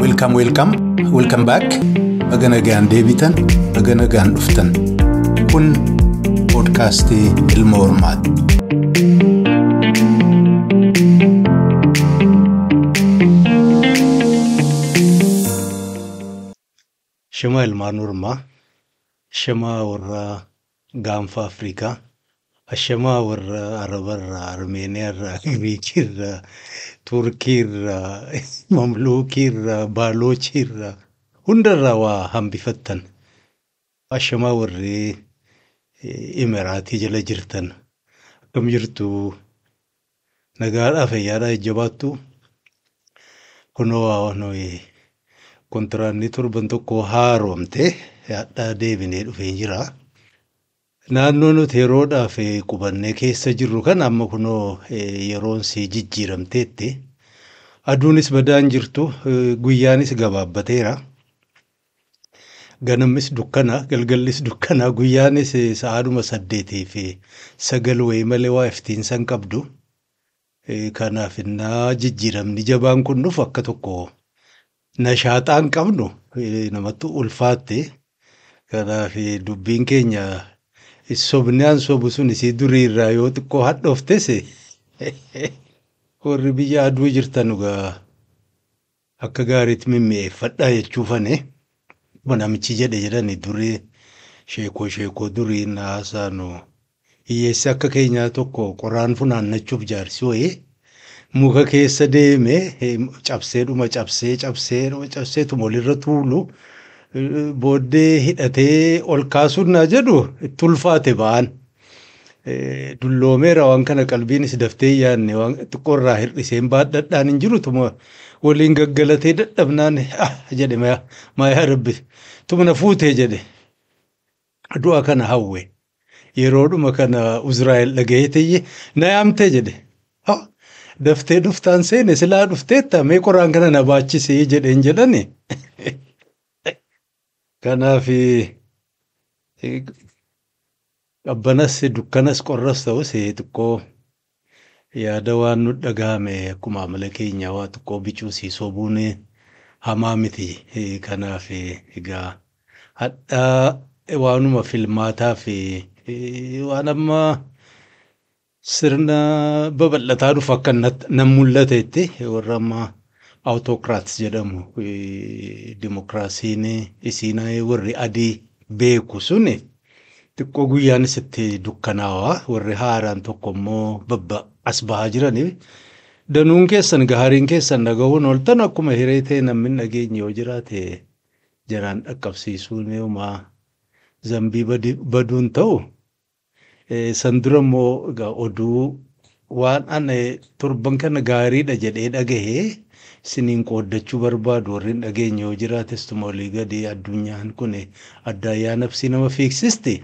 Welcome, welcome, welcome back. Baga nagaan deebitan, baga nagaan dhuftan. Kun poodkaastii Ilma Hormaati. Shama ilmaan Ormaa, shama warra gaanfa Afrikaa, ashamaa warra Arabarraa, Armeeniyaarraa, Giriikirraa, Turkiirraa, Mamluukirraa, Baalochiirraa hundarraa waa hambifattan. Ashamaa warri Imiraatii jala jirtan akkam jirtu nagaadhaa fayyaadhaa jajjabaattu. Kunoo nuyi kontiraanni torban tokko haaromte hadhaa deebinee dhufee jira. Naannoo nuti yeroodhaaf qubannee keessa jirru kana amma kunoo yeroon si jijjiiramteetti. Aduunis badaan jirtu guyyaanis gabaabbateera. Ganamnis dukkana galgallis dukkana guyyaanis sa'aadhuma 8 fi 9 wayii malee waa iftiinsa hin qabdu. Kanaaf innaa jijjiiramni jabaan kun dhufu akka tokko nashaaxaa hin qabnu namatti ulfaatte. Kanaaf dubbiin keenya sobni aan sobu sun isii durii irraa yoo xiqqoo hadhooftes warri biyya aduu jirtan egaa akka gaariitti mimmi'eeffadhaa jechuufane. Namichi jedhe jedhani durii sheekoo durii haasaanu hiyyeessi akka keenyaa tokko qoraan funaannachuuf jaarsi wayii muka keessa deeme cabsee dhuma cabsee cabsee dhuma cabsee tuma walirra tuulu booddee hidhatee ol kaasuun naa jedhu itti ulfaate ba'an. Dulloomeera waan kana qalbiinis daftee yaadne waan xiqqoorraa hir'iseen baadhadhaan hin jiru tuma waliin gaggalatee dadhabnaan jedhe maa rabbi tumna fuutee jedhe du'a kana hawwe yeroodhuma kana Uzraa'el dhagayeetiyye na yaamtee jedhe daftee dhuftaan seene silaa dhufteetta mee qoraan kana na baachisee jedheen jedhani. Kanaaf qabbanas dukkanas qorras ta'us xiqqoo yaada waan nu dhagahame akkuma amala keenya waa xiqqoo bicuu si sobuun hamaa miti. Kanaaf egaa hadhaa waanuma filmaataa fi waan amma sirna babal'ataa dhufu akka nan mul'atetti warra amma autocrats jedhamu dimokiraasiin isiin warri adii beeku suni xiqqoo guyyaanis itti dukkanaawaa warri haaraan tokko immoo babba as bahaa jiranii danuun keessan gaariin keessan dhagahuun ooltan akkuma hiree ta'e namni dhageenye yoo jiraate jaraan dhaqqabsiisuun homaa zambii baduun ta'u. San dura immoo oduu waan ani torban kana gaariidha jedhee dhagahee isiniin qooddachuu barbaadu warri dhageenye yoo jiraates tuma olii gadi addunyaan kun addaayyaa nafsii nama fiiksisti.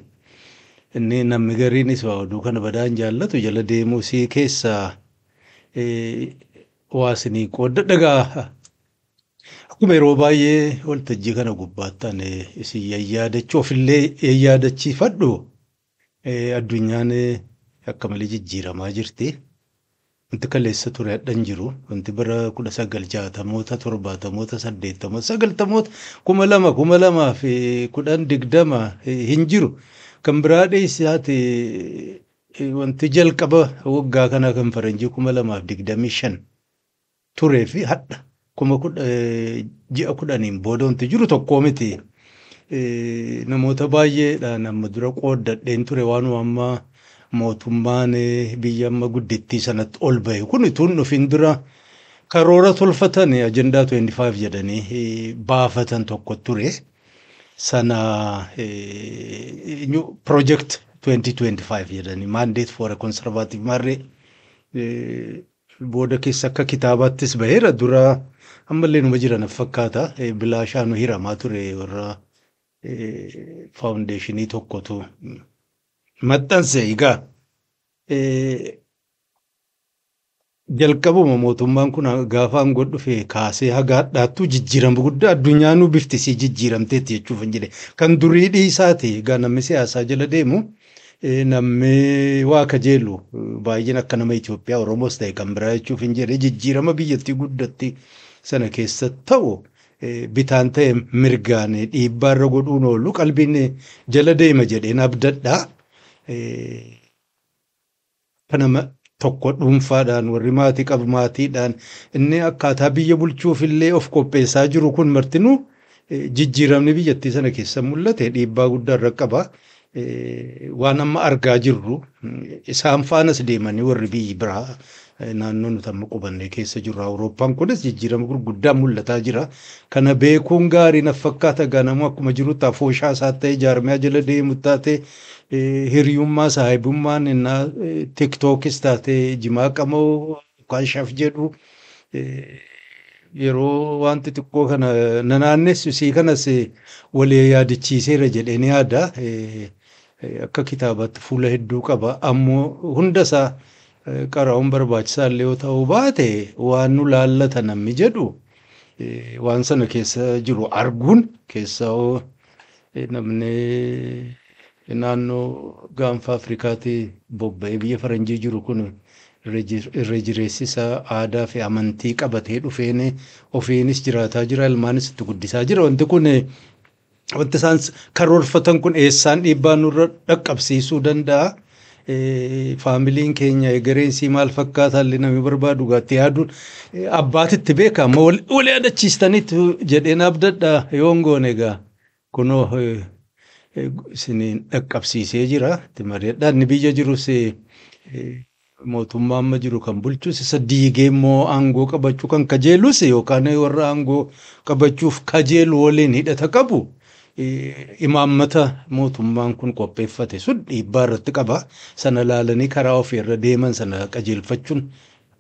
Inni namni gariinis waa oduu kana badaan jaallatu jala deemuu sii keessaa waa isinii qoodda dhagaa. Akkuma yeroo baay'ee waltajjii kana gubbaattaan isin yayyaadachuu ofillee yayyaadachiifadhu addunyaan akka malee jijjiiramaa jirti. Wanti kaleessa ture hadhan jiru. Wanti bara 1960moota, 70moota, 80moota, 90moota, 2000, 2010, 20 hin jiru. Kan biraa dhiisaati wanti jalqaba waggaa kanaa kan faranjii 2025 turee fi hadha ji'a 10 booda wanti jiru tokko miti. Namoota baay'eedhaan amma dura qooddadheen ture waanuma amma mootummaan biyya amma guddittii sanatti ol bahe kun tun dhufin dura karoora tolfatan ajandaa 25 jedhanii baafatan tokko ture. Sana project 2025 jedhanii mandate for a conservative marree booda keessa akka kitaabaattis baheera dura ammallee numa jiran fakkaata bilaashaan hiramaa ture warra faawundeeshinii tokkotu maxxanse. Egaa jalqabuma mootummaan kun gaafa aangoo dhufe kaasee haga hadhaattuu jijjiirama guddaa addunyaanuu bifti isii jijjiiramteetti jechuuf hin jedhe. Kan durii dhiisaati egaa namni siyaasaa jala deemu Namni waa kajeelu baay'een akka nama Itoophiyaa Oromoos ta'e kan biraa jechuuf hin jedhe jijjiirama biyyattii guddatti sana keessa ta'u bitaan ta'e mirgaan dhiibbaa irra godhuun oolu qalbiin jala deema jedheen abdadha. Kanama tokko dhuunfaadhaan warri maatii qabu maatiidhaan inni akkaataa biyya bulchuuf illee of qopheessaa jiru kun martinuu jijjiiramni biyyattii sana keessa mul'ate dhiibbaa guddaa irra qaba. Waan amma argaa jirru isaan faanas deemanii warri biyyi biraa naannoo nuti amma qubannee keessa jirru Awurooppaan kunis jijjiirama gurguddaa mul'ataa jira. Kana beekuun gaarii na fakkaata ganamuu akkuma jirutti afooshaa isaa ta'e jaarmiyaa jala deemu taate hiriyummaa saahibummaan innaa tiktookis taate jimaa qamoo yookaan shaf jedhu yeroo wanti xiqqoo kana nanaannessu isii kanas walii yaadachiiseera jedhee ni yaada. Akka kitaabaatti fuula hedduu qaba. Ammoo hunda isaa qara'uun barbaachisaa illee yoo ta'uu baate waan nu laallata namni jedhu waan sana keessa jiru arguun keessaa namni naannoo gaanfa Afrikaatti bobba'ee biyya faranjii jiru kun irra jireessisa aadaa fi amantii qabatee dhufeen ofiinis jiraataa jira ilmaanis itti guddisaa jira. Wanti kun wanti isaan karoorfatan kun eessaan dhiibbaa nurra dhaqqabsiisuu danda'a. Faamiliin keenya egereensi maal fakkaata illee namni barbaadu gaatti yaaduun abbaatitti beeka amma wal yaadachiistaniitu jedheen abdadha yoon goone egaa kunoo isiniin dhaqqabsiisee jira. Itti mari'adhaa inni biyya jirus mootummaa amma jiru kan bulchus isa diigee immoo aangoo qabachuu kan kajeelus yookaan warra aangoo qabachuuf kajeelu waliin hidhata qabu. Imaammata mootummaan kun qopheeffate sun dhiibbaa irratti qaba. Sana laalanii karaa ofii irra deeman sana qajeelfachuun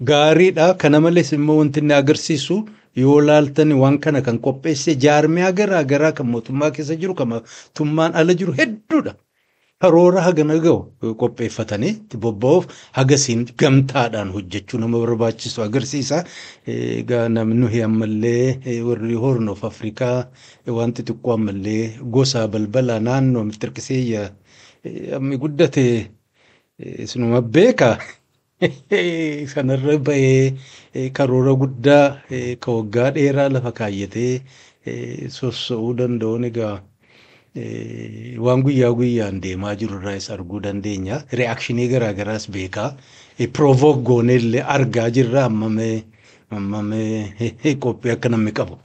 gaariidha. Kana malees immoo wanti inni agarsiisu yoo laaltan waan kana kan qopheesse jaarmiyaa garaa garaa kan mootummaa keessa jiru kan mootummaan ala jiru hedduudha. Karoora hagana gahu qopheeffatanii itti bobba'uuf hagasiin gamtaadhaan hojjechuu nama barbaachisu agarsiisa. Egaa namni nuyi ammallee warri Horn of Afrikaa wanti xiqqoo ammallee gosa balbala naannoo mittirqisee ammi guddate isinuma beeka. Sanarra bahee karoora guddaa ka waggaa dheeraa lafa kaayyatee sosso'uu danda'uun egaa waan guyyaa guyyaan deemaa jiru irraas arguu dandeenya. Reakshinii garaagaraas beekaa. Provoke goonee illee argaa jirra ammamee qophii akka namni qabu.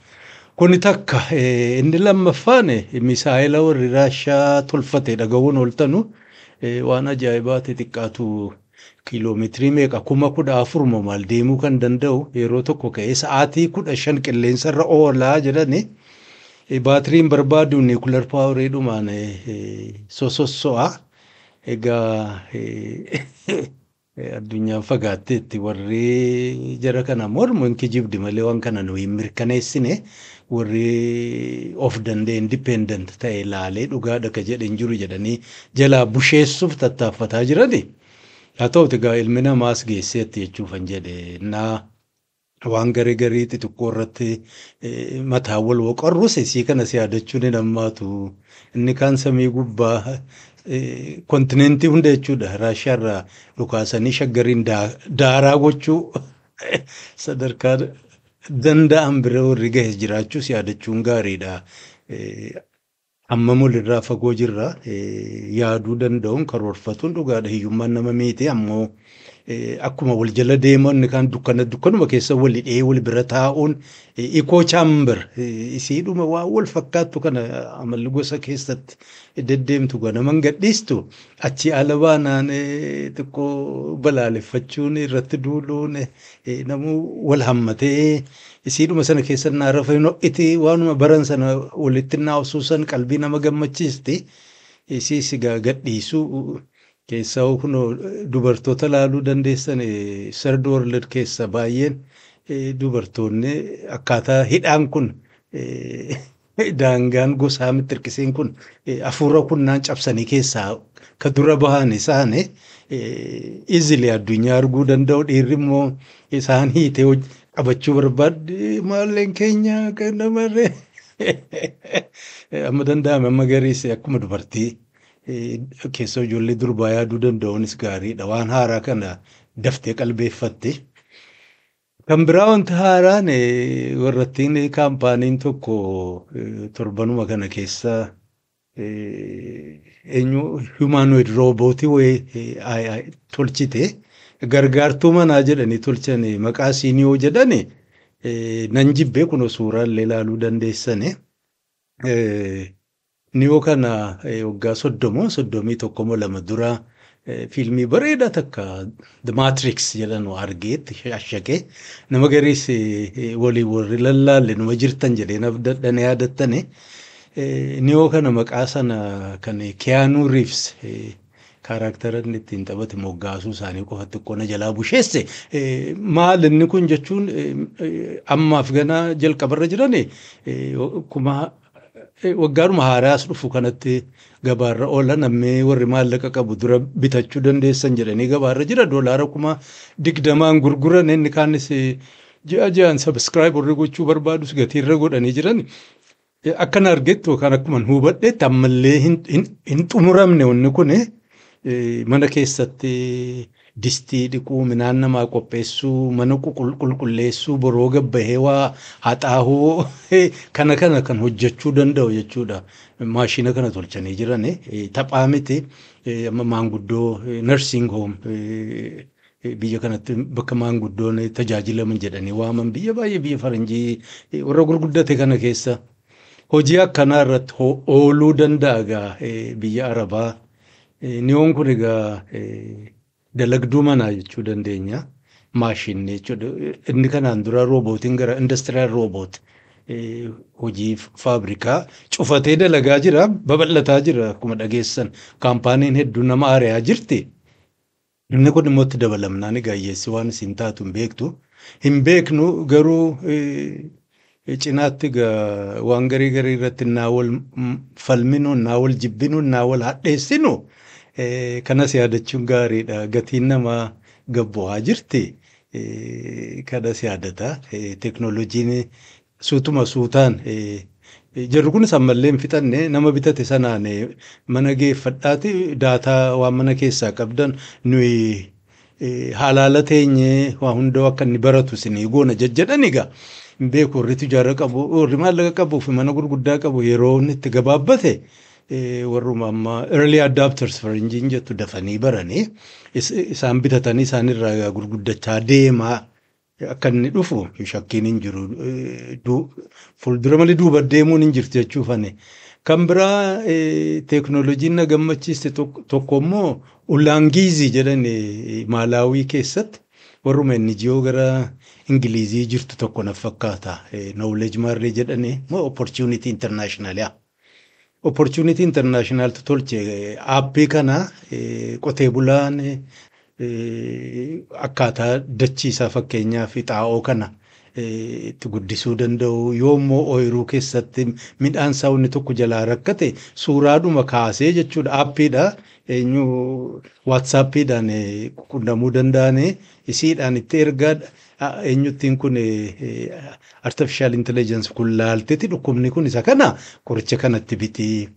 Kuni takka inni lammaffaan misaayila warri Raashaa tolfate dhaga'uun ooltanu waan ajaa'ibaati xiqqaatu kiiloomeetirii meeqa 14,000 maal deemuu kan danda'u yeroo tokko ka'ee sa'aatii 15 qilleensarra oolaa jedhani. Baatiriin barbaadu niikular paawariidhumaan sososso'a. Egaa addunyaan fagaatteetti warri jara kana mormu hin kijibdi malee waan kana nu hin mirkaneessine warri of danda'e independent ta'e laalee dhugaadha ka jedhe hin jiru jedhanii jalaa busheessuuf tattaaffataa jirani. Haa ta'uti egaa ilmi namaas geesseetti jechuufan jedhe naa waan garii garii xixiqqoo irratti mataa wal woqarrus isii kana si yaadachuun hin hammaatu. Inni kaan samii gubbaa kontinentii hunda jechuudha. Raashiyaarraa dhukaasanii shaggariin daaraa gochuu sadarkaa danda'an bira warri gahe jiraachuus yaadachuun gaariidha. Amma mul'irraa fagoo jirra. Yaaduu danda'uun karoorfatuun dhugaadha. Hiyyummaan nama miite ammoo akkuma wal jala deeman kan dukkana dukkanuma keessa wal hidhee wal bira taa'uun ikoo chaambar isiidhuma waa wal fakkaattu kana amalli gosa keessatti deddeemtu ganaman gadhiistu achi ala baanaan xiqqoo balaaleffachuun irratti duuluun namuu wal hammatee isiidhuma sana keessa naa rafa hin ho'iti waanuma baran sana walitti naafsuusan qalbii nama gammachiisti isii sigaa gadhiisuu. Keessaa kun dubartoota laaluu dandeessan third world keessa baay'een dubartoonni akkaataa hidhaan kun daangaan gosaa mittirqiseen kun hafuura kunnaan cabsanii keessaa ka dura bahan isaan easily addunyaa arguu danda'u dhiirri immoo isaan hiitee qabachuu barbaadde maalleen keenya kan namarree amma danda'ame amma gariis akkuma dubartii. Keessa ijoollee durbaa yaaduu danda'uunis gaariidha. Waan haaraa kana daftee qalbeeffatti. Kan biraa wanti haaraan warrattiin kaampaaniin tokko torbanuma kana keessa eenyu humanoid roobootii wayii tolchite gargaartuu manaa jedhanii tolchan maqaa siiniyoo jedhani nan jibbee kunoo suuraa illee ilaaluu dandeessani. Niyoo kana waggaa 30 31 2 dura fiilmii bareedaa takka The Matrix jedhan argeetti ashaqee nama gariis walii warri lallaalle numa jirtan jedhee nabdadhane yaadattani. Niyoo kana maqaa sana kan Keanu Reeves kaaraktera inni ittiin taphate moggaasuu isaanii qofa xiqqoo na jalaa busheesse. Maal inni kun jechuun ammaaf ganaa jalqabarra jirani kuma waggaadhuma haaraas dhufu kanatti gabaarra oola namni warri maallaqa qabu dura bitachuu dandeessan jedhanii gabaarra jira. Doolaara 20,000 gurguran inni kaanis ji'a ji'aan sabiskiraayib warri gochuu barbaadus gatiirra godhanii jiran. Akkana argettu yookaan akkuma hubadhetti ammallee hin xumuramne wanni kun mana keessatti distii dhiquu, midhaan namaa qopheessuu, mana qulqulleessuu, boroo gabbahee waa haxaahuu kana kana kan hojjechuu danda'u jechuudha. Maashina kana tolchanii jiran taphaa miti. Amma maanguddoo nursing home biyya kanatti bakka maanguddoon tajaajilaman jedhanii waaman biyya baay'ee biyya faranjii warra gurguddate kana keessa hojii akkanaa irratti ooluu danda'a egaa biyya Arabaa. Niyoon kun egaa dalagduu manaa jechuu dandeenya. Maashinni jechuudha. Inni kanaan dura roobootiin gara indastiriyaal rooboot hojii faabrikaa cufatee dalagaa jira, babal'ataa jira akkuma dhageessan. Kaampaaniin hedduun nama ari'aa jirti. Inni kun immoo itti dabalamnaan egaa hiyyeessi waan isin taatu hin beektu. Hin beeknu garuu cinaatti egaa waan garii garii irratti naa wal falminu, naa wal jibbinu, naa wal hadheessinu kanas yaadachuun gaariidha. Gatiin namaa gabbu'aa jirti. Kanas yaadata. Teknooloojiin suutuma suutaan jarri kunis ammallee hin fixanne nama bitate sanaan mana geeffadhaati daataa waan mana keessaa qabdan nuyi halaala teenyee waa hundoo akka inni baratu isinii goona jajjedhan egaa. Hin beeku warri tujaara qabu warri maallaqa qabuu fi mana gurguddaa qabu yeroo inni itti gabaabbate warruma amma early adopters faranjiin jettu dafanii baranii isaan bitatanii isaan irraa gurguddachaa deemaa akka inni dhufu shakkiin hin jiru. Fuuldura malee duuba deemuun hin jirtu jechuufani. Kan biraa teeknooloojiin na gammachiiste tokko immoo Ulaangiizii jedhan Maalaawii keessatti warruma NGO gara Ingilizii jirtu tokko na fakkaata. Knowledge Marree jedhani moo Opportunity International yaa. Opportunity International tolche aappii kana qotee bulaan akkaataa dachiisaa fakkeenyaa fi xaa'oo kana itti guddisuu danda'u yoommoo ooyiruu keessatti midhaan isaa inni tokko jalaa rakkate suuraadhuma kaasee jechuudha aappiidha eenyu waatsaappiidhaan qunnamuu danda'anii isiidhaan itti ergaa eenyuttiin kun artificial intelligence kun laalteeti dhukkubni kun isa kana qoricha kanatti bitii.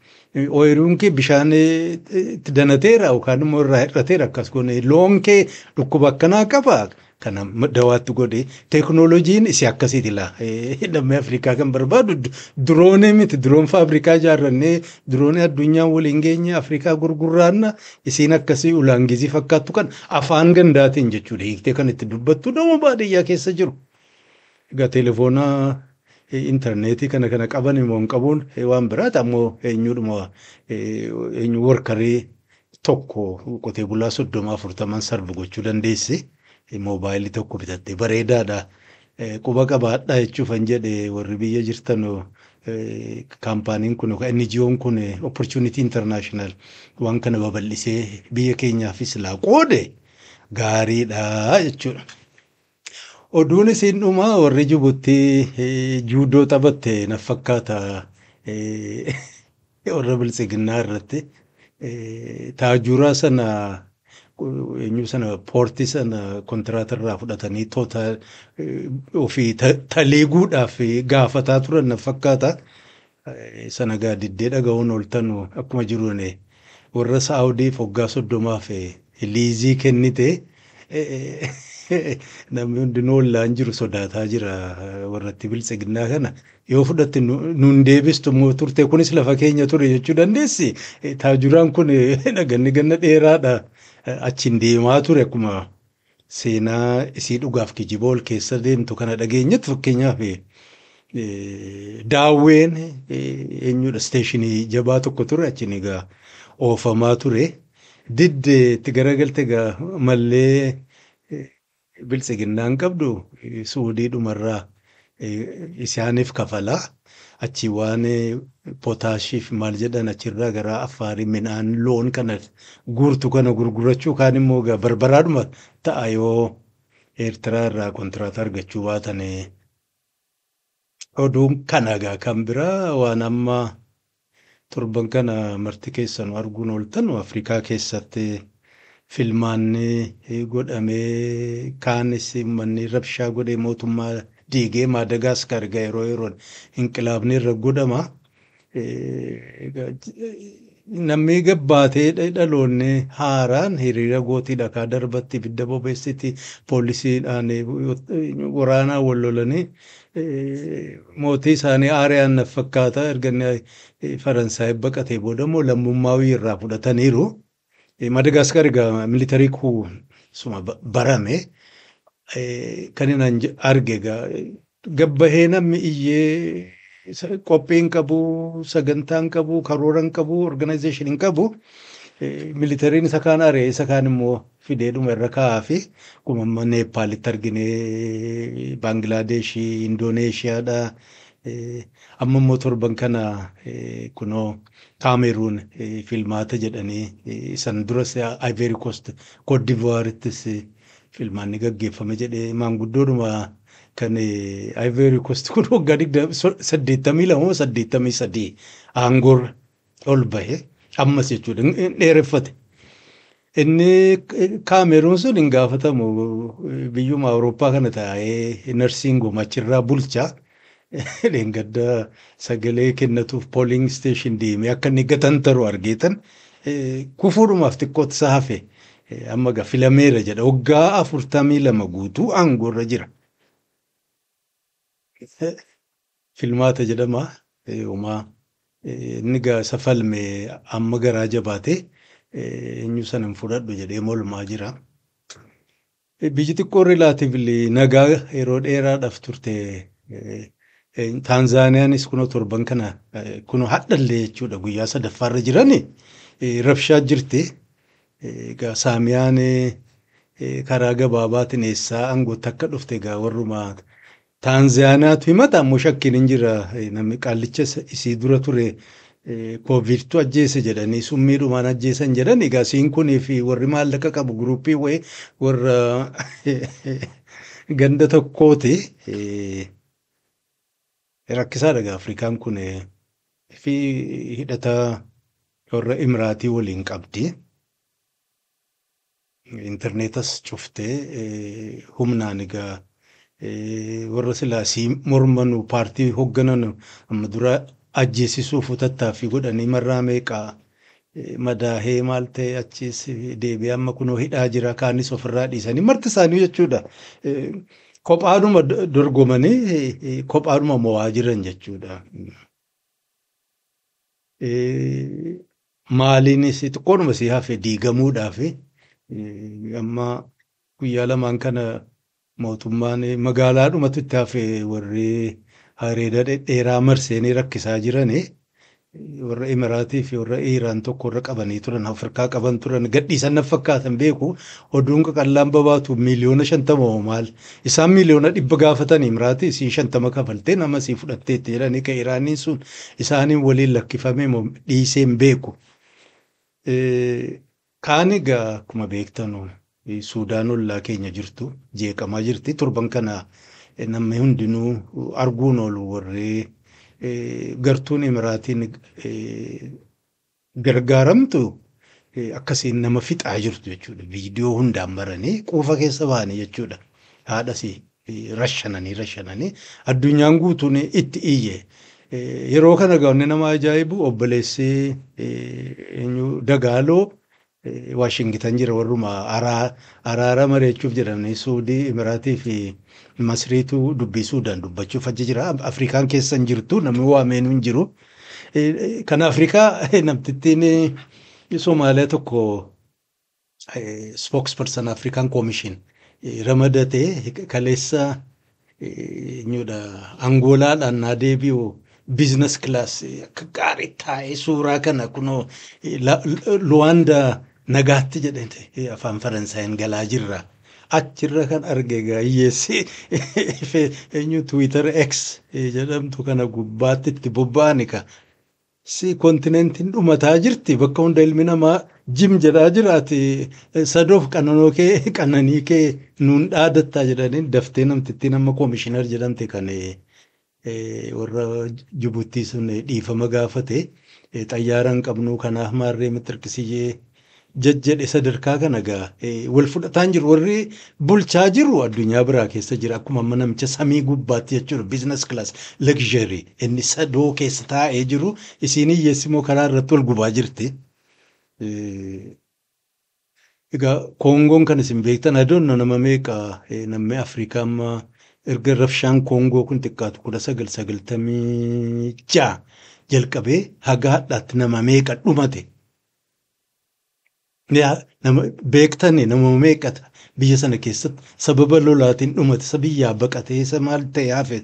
Ooyiruun kee bishaan itti danateera yookaan immoo irraa hir'ateera akkas goone loon kee dhukkuba akkanaa qaba kana dawaatti godhe teeknooloojiin isii akkasiiti laa namni Afrikaa kan barbaadu diroonii miti diroon faabrikaa ijaarrannee diroonii addunyaan waliin geenye Afrikaa gurgurraanna isiin akkasii ulaangizii fakkaattu kan afaan gandaatiin jechuudha hiiktee kan itti dubbattu nama baadiyyaa keessa jiru. Egaa telefoona intarneetii kana kana qaban immoo hin qabuun waan biraati ammoo eenyudhuma eenyu workarii tokko qotee bulaa 30 40 sarbi gochuu dandeessi. Moobaayilii tokko bitattee bareedaadha. Quba qabaadha jechuufan jedhe warri biyya jirtan kaampaaniin kun yookaan NGO'n kun Opportunity International waan kana babal'isee biyya keenyaafis laa qoode gaariidha jechuudha. Oduun isiin dhumaa warri Jibuutii juudoo taphatte na fakkaata warra biltsiginnaa irratti taajuraa sana eenyu sana poortii sana kontiraata irraa fudhatanii toota ofii taliiguudhaaf gaafataa turan na fakkaata. Sana gaa diddee dhaga'uun ooltanu akkuma jiruun warra Saawudiif waggaa 30f liizii kennite. Namni hundinuu ollaan jiru sodaataa jira warratti biltsiginnaa kana. Yoo fudhatte nuun deebistu immoo turte kunis lafa keenya ture jechuu dandeessi. Taajuraan kun ganni ganna dheeraadha. Achiin deemaa ture akkuma seenaa isii dhugaaf kijiba ol keessa deemtu kana dhageenyetti fakkeenyaaf daawween eenyudha isteeshinii jabaa tokko ture achiin egaa oofamaa ture. Didde itti garagalte egaa mallee biltsiginnaan qabdu Suudii dhumarraa isaaniif kafalaa. Achi waan pootaashiif maal jedhan achirraa gara Affaarii midhaan loon kana guurtu kana gurgurachuu kaan immoo egaa barbaraadhuma ta'a yoo Eertiraa irraa kontiraata argachuu baatan. Oduun kana egaa kan biraa waan amma torban kana marti keessan arguun ooltan Afrikaa keessatti filmaanni godhamee kaanis manni rabshaa godhee mootummaa diigee Maadagaskar egaa yeroo yeroon inqilaabni irra godhama. Namni gabbaatee dhaloonni haaraan hiriira gootii dhakaa darbatti ibidda bobeessiti poolisiidhaan waraanaa wal lolanii mootii isaanii aariyaan na fakkaata erga inni Faransaay baqatee booda immoo lammummaa irraa fudhataniiru. Maadagaskar egaa militarii kuu suma barame kan inni arge egaa gabbahee namni iyyee qophii hin qabu, sagantaa hin qabu, karoora hin qabu, organization hin qabu. Militariin isa kaan ari'ee isa kaan immoo fideedhuma irra kaa'aa fi akkuma amma Neepaalitti argine Baangilaadeeshii, Indooneeshiyaadha. Amma immoo torban kana kunoo Kaameruun filmaata jedhanii isan duras Ivory Coast, Cote d'Ivoire'ttis filmaanni gaggeeffame jedhee maanguddoodhuma kan Ivory Coast kun waggaa 82 83 aangoorra ol bahe ammas jechuudha hin dheereffate. Inni Kaameruun sun hin gaafatamu biyyuma Awurooppaa kana taa'ee narsiin achirraa bulcha. Dheengadda sagalee kennatuuf polling station deemee akka inni gatantaru argeetan kufuudhumaaf xiqqootti isa hafe. Amma egaa filameera jedha waggaa 42 guutuu aangoorra jira. Filmaata jedhama. Homaa inni egaa isa falme amma garaa jabaatee eenyu sana hin fudhadhu jedhee mormaa jira. Biyyi xiqqoo relatively nagaa yeroo dheeraadhaaf turte Taanzaaniyaanis kunoo torban kana kunoo hadhallee jechuudha guyyaa sadaffaarra jirani rabshaa jirti. Egaa Saamiyaan karaa gabaabaatiin eessaa aangootti akka dhufte egaa warruma Taanzaaniyaatu himata ammoo shakkiin hin jira namni qaallicha isii dura ture koovidtu ajjeese jedhanii summiidhumaan ajjeesan jedhan egaa isiin kunii fi warri maallaqa qabu guruppii wayii warra ganda tokkooti. Rakkisaadha egaa Afrikaan kun fi hidhata warra Imiraatii waliin qabdi. Intarneetas cuftee humnaan egaa warra silaasii mormanu paartii hoogganan amma dura ajjeesisuuf tattaaffii godhanii marraa meeqaa madaahee maal ta'e achis deebi'ee amma kunoo hidhaa jira kaanis ofirraa dhiisanii marti isaanii jechuudha. Kophaadhuma dorgomanii kophaadhuma mo'aa jiran jechuudha. Maaliinis xiqqoodhuma si hafe diigamuudhaaf amma guyyaa lamaan kana mootummaan magaalaadhumatu itti hafe warri hareeda dhedheeraa marseenii rakkisaa jirani warra Imiraatii fi warra Iiraan tokko irra qabanii turan Afrikaa qaban turan gadhiisan na fakkaatan beeku oduun qaqallaan babaatu 50 miiliyoona maal isaan 100 miiliyoona gaafatan Imiraatii isiin 50 kafaltee nama sii fudhatteetti jedhanii kan Iraaniin sun isaaniin waliin lakkifamee dhiisee hin beeku. Kaan egaa akkuma beektanu Suudaan ollaa keenya jirtu jeeqamaa jirti torban kana namni hundinuu arguun oolu warri gartuun Imiraatiin gargaaramtu akkasiin nama fixaa jirtu jechuudha. Viidiyoo hundaan maranii quufa keessa bahanii jechuudha. Haadhas rashananii rashananii addunyaan guutuun itti iyye. Yeroo kana gaafni nama ajaa'ibu obboleessi eenyu Dagaaloo Waashingitan jira warruma araara mari'achuuf jedhanii Suudii, Imiraatii fi Masriitu dubbii Suudaan dubbachuuf achi jira. Afrikaan keessa hin jirtu namni waameenuu hin jiru. Kan Afrikaa namtittiin Somaaliyaa tokko spokesperson African Commission ramadatee kaleessa eenyudha Angoolaadhaan naa deebi'u business class akka gaarii taa'ee suuraa kana kunoo Luwaanda nagaatti jedhee afaan Faransaayeen galaa jirra. Achirra kan arge egaa hiyyeessi eenyu Twitter X jedhamtu kana gubbaatti itti bobba'ani ka. Si kontinentiin dhumataa jirti bakka hunda ilmi namaa jim jedhaa jiraati sadoof qananoo kee qananii kee nuun dhaadattaa jedhanii daftee namtittiin amma koomishinar jedhamte kan warra Jibuutii sun dhiifama gaafate xayyaara hin qabnu kanaaf maarree mitirkisiyyee jajjedhe sadarkaa kana gaa wal fudhataan jiru warri bulchaa jiru addunyaa biraa keessa jira akkuma amma namicha samii gubbaatti jechuudha business class luxury inni sadoo keessa taa'ee jiru isiin hiyyeessi immoo karaa irratti wal gubaa jirti. Egaa Koongoon kan isin beektan adoonna nama meeqa namni Afrikaa amma erga rabshaan Koongoo kun xiqqaatu 1996 jalqabee haga hadhaatti nama meeqa dhumate. Nama beektani nama meeqata biyya sana keessatti sababa lolaatiin dhumate isa biyyaa baqatee isa maal ta'e hafe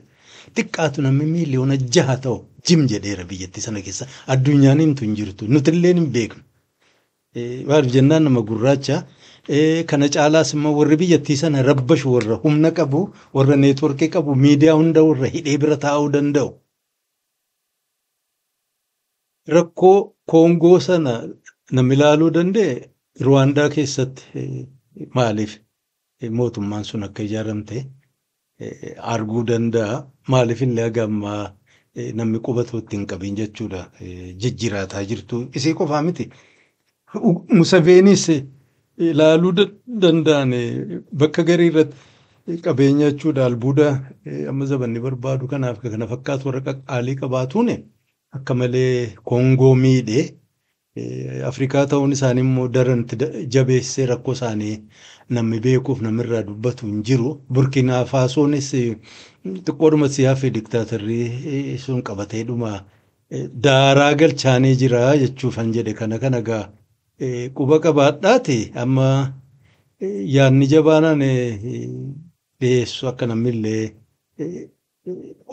xiqqaatu namni 6 miiliyoona ta'u jim jedheera biyyattii sana keessa addunyaan himtu hin jirtu nutillee hin beeknu. Maaliif jennaan nama gurraacha kana caalaas immoo warri biyyattii sana rabbashu warra humna qabu warra networkii qabu miidiyaa hunda warra hidhee bira taa'uu danda'u. Rakkoo Koongoo sana namni ilaaluu danda'e Ruwaandaa keessatti maaliif mootummaan sun akka ijaaramte arguu danda'a. Maaliif illee haga ammaa namni qubatu itti hin qabin jechuudha. Jijjiiraataa jirtu isii qofaa miti. Museveenis ilaaluu danda'an bakka garii irratti qabeenya jechuudha albuuda amma zabanni barbaadu kanaaf kana fakkaatu warra qaqqaalii qabaatuun akka malee Koongoo miidhee Afrikaa ta'uun isaanii immoo daran jabeessee rakkoo isaanii namni beekuuf namirraa dubbatu hin jiru. Burkiinaa Faasoonis xiqqoodhuma si hafe diktaatarrii sun qabatee dhuma daaraa galchaanii jira jechuufan jedhe kana kana gaa quba qabaadhaati amma yaadni jabaanaan dhiyeessu akka namni illee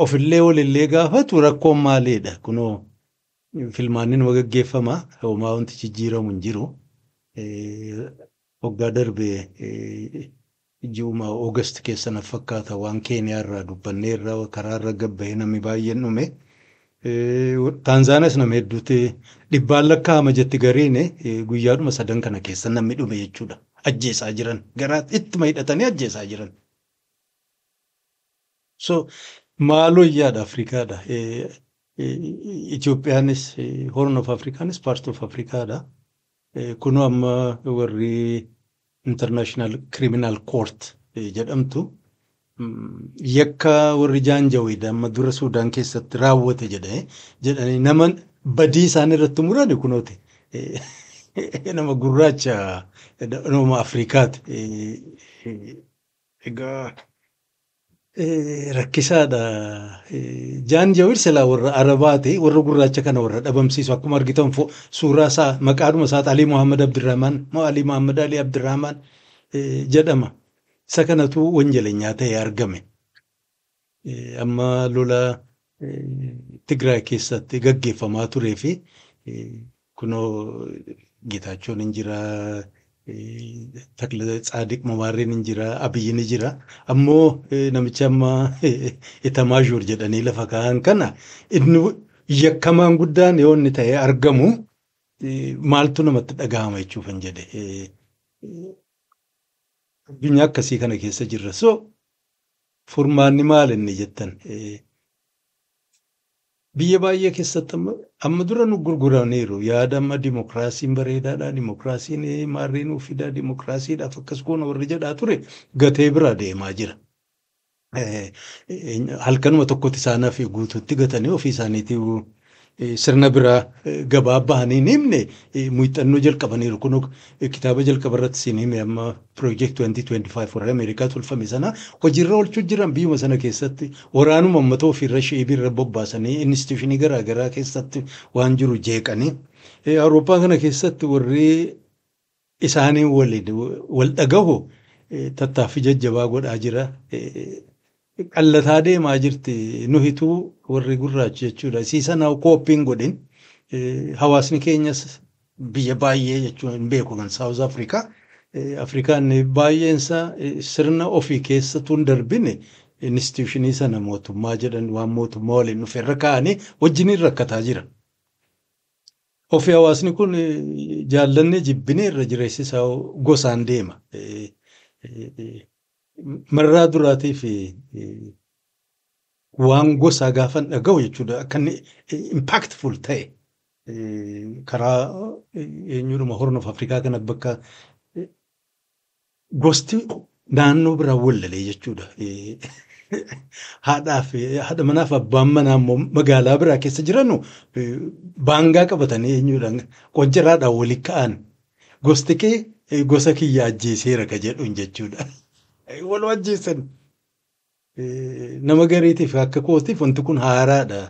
ofillee walillee gaafatu rakkoon maaliidha kunoo filmaanni nama gaggeeffama homaa wanti jijjiiramu hin jiru. Waggaa darbe ji'uma Oogast keessa na fakkaata waan Keeniyaa irraa dubbannee irraa karaa irra gabbahee namni baay'een dhume. Taanzaaniyaas nama hedduutti dhibbaan lakkaa'ama jetti gariin guyyaadhuma sadan kana keessa namni dhume jechuudha. Ajjeesaa jiran garaa ittuma hidhatanii ajjeesaa jiran. So maaloo yaada Afrikaadha. Itoophiyaanis Horn of Africaanis part of Afrikaadha. Kunoo amma warri International Criminal Court jedhamtu yakka warri jaanjawiidha amma dura Suudaan keessatti raawwate jedhanii nama badii isaan irratti murani kunooti. Nama gurraacha nama Afrikaati. Egaa rakkisaadha. Jaanjawiid silaa warra Arabaati warra gurraacha kana warra dhabamsiisu akkuma argitan suuraa isaa maqaadhuma isaati Alii Muhammad Abdirrahmaan moo Alii Muhammad Alii Abdirrahmaan jedhama. Isa kanatu wanjalenyaa ta'ee argame. Amma lola Tigraay keessatti gaggeeffamaa turee fi kunoo Geetaachoon hin jira, Takla Tsaadiq Mamaarreen hin jira, Abiyyi ni jira. Ammoo namicha amma Itamaazhuur jedhanii lafa kaa'an kana inni yakkamaan guddaan yoo inni ta'ee argamu maaltu namatti dhagahama jechuufan jedhe. Addunyaa akkasii kana keessa jirra. So furmaanni maal inni jettan? Biyya baay'ee keessatti amma dura nu gurguraniiru. Yaada amma dimokiraasiin bareedaadha, dimokiraasiin maarree nuuf fidaa, dimokiraasiidhaaf akkas goona warri jedhaa ture gatee bira deemaa jira. Halkanuma tokkotti isaanaaf guutuutti gatanii ofii isaaniitii sirna biraa gabaa bahanii hin himne, muuxannoo jalqabaniiru. Kun kitaaba jalqaba irratti siin hime, amma Project 2025 warra Ameerikaa tolfame sana hojiirra oolchuu jiran. Biyyuma sana keessatti waraanuma uummata ofiirra sheebiirra bobbaasanii institution garaa garaa keessatti waan jiru jeeqanii. Awurooppaa kana keessatti warri isaanii waliin wal dhagahu tattaaffii jajjabaa godhaa jira. Qallataa deemaa jirti nuhituu warri gurraachi jechuudha. Isii sana kooppiin godhin hawaasni keenyas biyya baay'ee jechuun hin beeku kan South Africa. Afrikaan baay'eensa sirna ofii keessattuu hin darbine, institution sana mootummaa jedhan waan mootummaa waliin dhufe irra kaa'anii wajjiniin rakkataa jira. Ofii hawaasni kun jaallanne jibbine irra jireessi isaa gosaan deema. Marraa duraatii fi waan gosaa gaafan dhaga'u jechuudha, akka inni impactful ta'e karaa eenyudhuma Horn of Africa kana bakka gosti naannoo biraa wallalee jechuudha. Haadhaa fi haadha manaa fi abbaan manaa immoo magaalaa biraa keessa jiranu baangaa qabatanii eenyudhaan qonjiraadhaan walii ka'an, gosti kee gosa kiyya ajjeeseera ka jedhuun jechuudha. Wal ajjeesan. Nama gariitiif akka kootiif wanti kun haaraadha.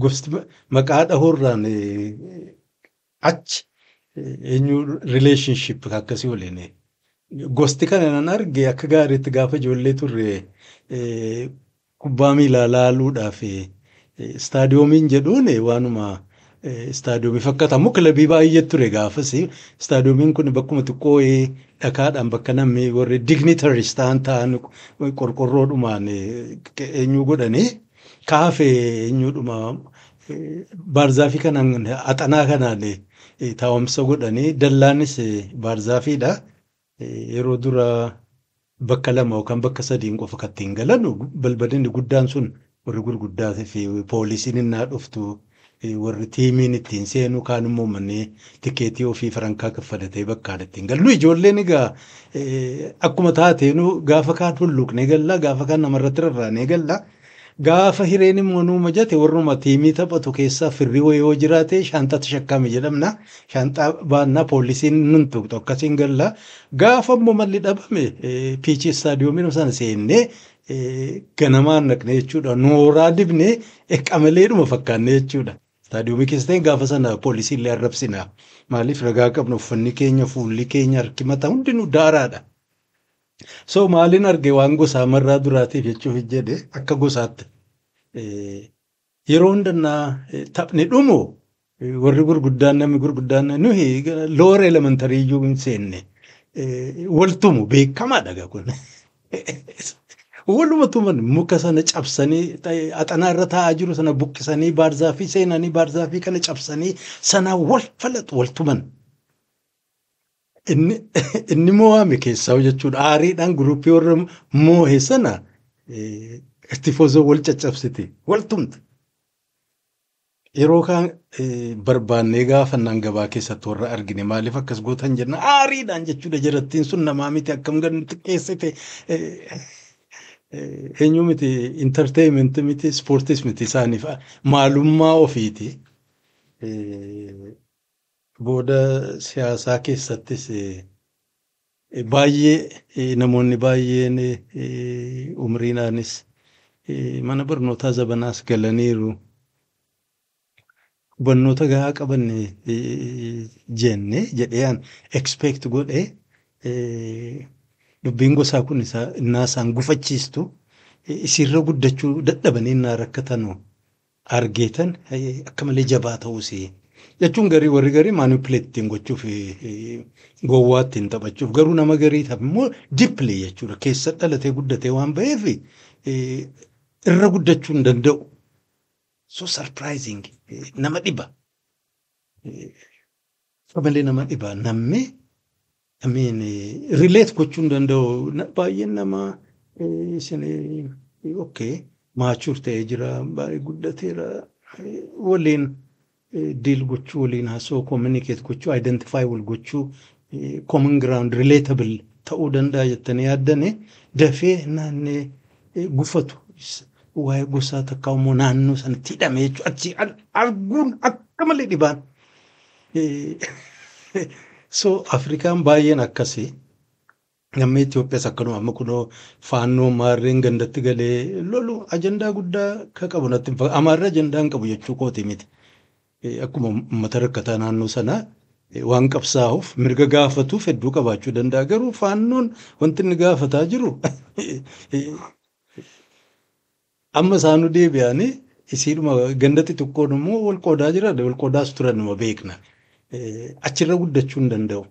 Gosti maqaa dhahuurraan achi eenyu relationship akkasii waliin. Gosti kana nan arge akka gaariitti gaafa ijoollee turre kubbaa miilaa laaluudhaaf istaadiyoomiin jedhuun waanuma istaadiyoomii fakkaata. Ammoo kilabii baay'ee ture gaafas. Istaadiyoomiin kun bakkuma xiqqoo dhakaadhaan bakka namni warri dignitaries ta'an qorqorroodhumaan eenyu godhanii kaafee eenyudhuma baarzaafii kanaan axanaa kanaan taa'umsa godhanii, dallaanis baarzaafiidha. Yeroo dura bakka lama yookaan bakka sadiin qofa kan ittiin galan, balballi guddaan sun warri gurguddaa fi poolisiin innaa dhuftu warri tiimiin ittiin seenu, kaan immoo manni tikeetii ofii farankaa kaffalatee bakkaan ittiin galu. Ijoolleen egaa akkuma taateenu gaafa kaan hulluuqnee galla, gaafa kaan namarratti rarraanee galla. Gaafa hireen immoo nuu majate, warruma tiimii taphatu keessaa firri wayii yoo jiraate shaanxaa shakkame jedhamna. Shaanxaa baannaa, poolisiin nun tuqxu, akkasiin galla. Gaafa immoo malli dhabame piichii istaadiyoomii sana seennee ganamaan naqne jechuudha. Nooraa dibnee qamaleedhuma fakkaanne jechuudha. Istaadiyoomii keessa ta'e gaafa sana poolisii illee arrabsina. Maaliif ragaa qabna, uffanni keenya, fuulli keenya, harki, mataa hundinuu daaraadha. So maaliin arge waan gosaa marraa duraatiif jechuuf jedhe akka gosaatti. Yeroo hundannaa taphni dhumu warri gurguddaan, namni gurguddaan, nuyi lower elementary iyyuu hin seenne, waltumu beekamaadha kun. Waluma tuman, muka sana cabsanii, axanaa irra taa'aa jiru sana buqqisanii, baarzaafii seenanii baarzaafii kana cabsanii sanaa wal falaxu, wal tuman. Inni mo'ame keessaa jechuudha. Aariidhaan guruppii warra moo'e sana tifoozoo wal caccabsite, wal tumte. Yeroo kaan barbaannee gaafannaan gabaa keessatti warra argine, maaliif akkas gootan jenna, aariidhaan jechuudha, jarattiin sun namaa miti, akkam gad nuti xiqqeessite. Eenyu miti, entertainment miti, ispoortiis miti, isaaniif maalummaa ofiiti. Booda siyaasaa keessattis baay'ee namoonni baay'een umriinaanis mana barnootaa zabanaas galaniiru. Hubannoota gahaa qaban jenne jedhee an expect godhee, dubbiin gosaa kun innaa isaan gufachiistu, isirra guddachuu dadhabanii innaa rakkatanu argeetan akka malee jabaa ta'uusi. Jechuun garii warri garii manipulate ittiin gochuuf, gowwaa ittiin taphachuuf, garuu nama gariitaaf immoo deeply jechuudha keessa dhalatee guddatee waan ba'eef irra guddachuu hin danda'u. So surprising, nama dhiba. Akka malee nama dhiba, namni I mean relate gochuu hin danda'u. Baay'een nama isin okay mature ta'ee jira, baay'ee guddateera, waliin deal gochuu, waliin haasoo, communicate gochuu, identify wal gochuu, common ground, relatable ta'uu danda'a jettanii yaaddani dafee naannee gufatu. Waa'ee gosaa takka immoo naannoo sanatti hidhame jechuudha. Achi arguun akka malee dhibaan. So Afrikaan baay'een akkasii. Namni Itoophiyaas akkanuma amma kunoo faannoo maarreen gandatti galee lolu ajandaa guddaa akka qabu natti hin fakkaatu. Amaarri ajandaa hin qabu jechuu kooti miti. Akkuma uummata rakkataa naannoo sanaa waan qabsaa'uuf mirga gaafatuuf hedduu qabaachuu danda'a. Garuu faannoon wanti inni gaafataa jiru amma isaanuu deebi'anii isiidhuma ganda xixiqqoon immoo wal qoodaa jiran wal qoodaas turan numa beekna. Achirra guddachuu hin danda'u.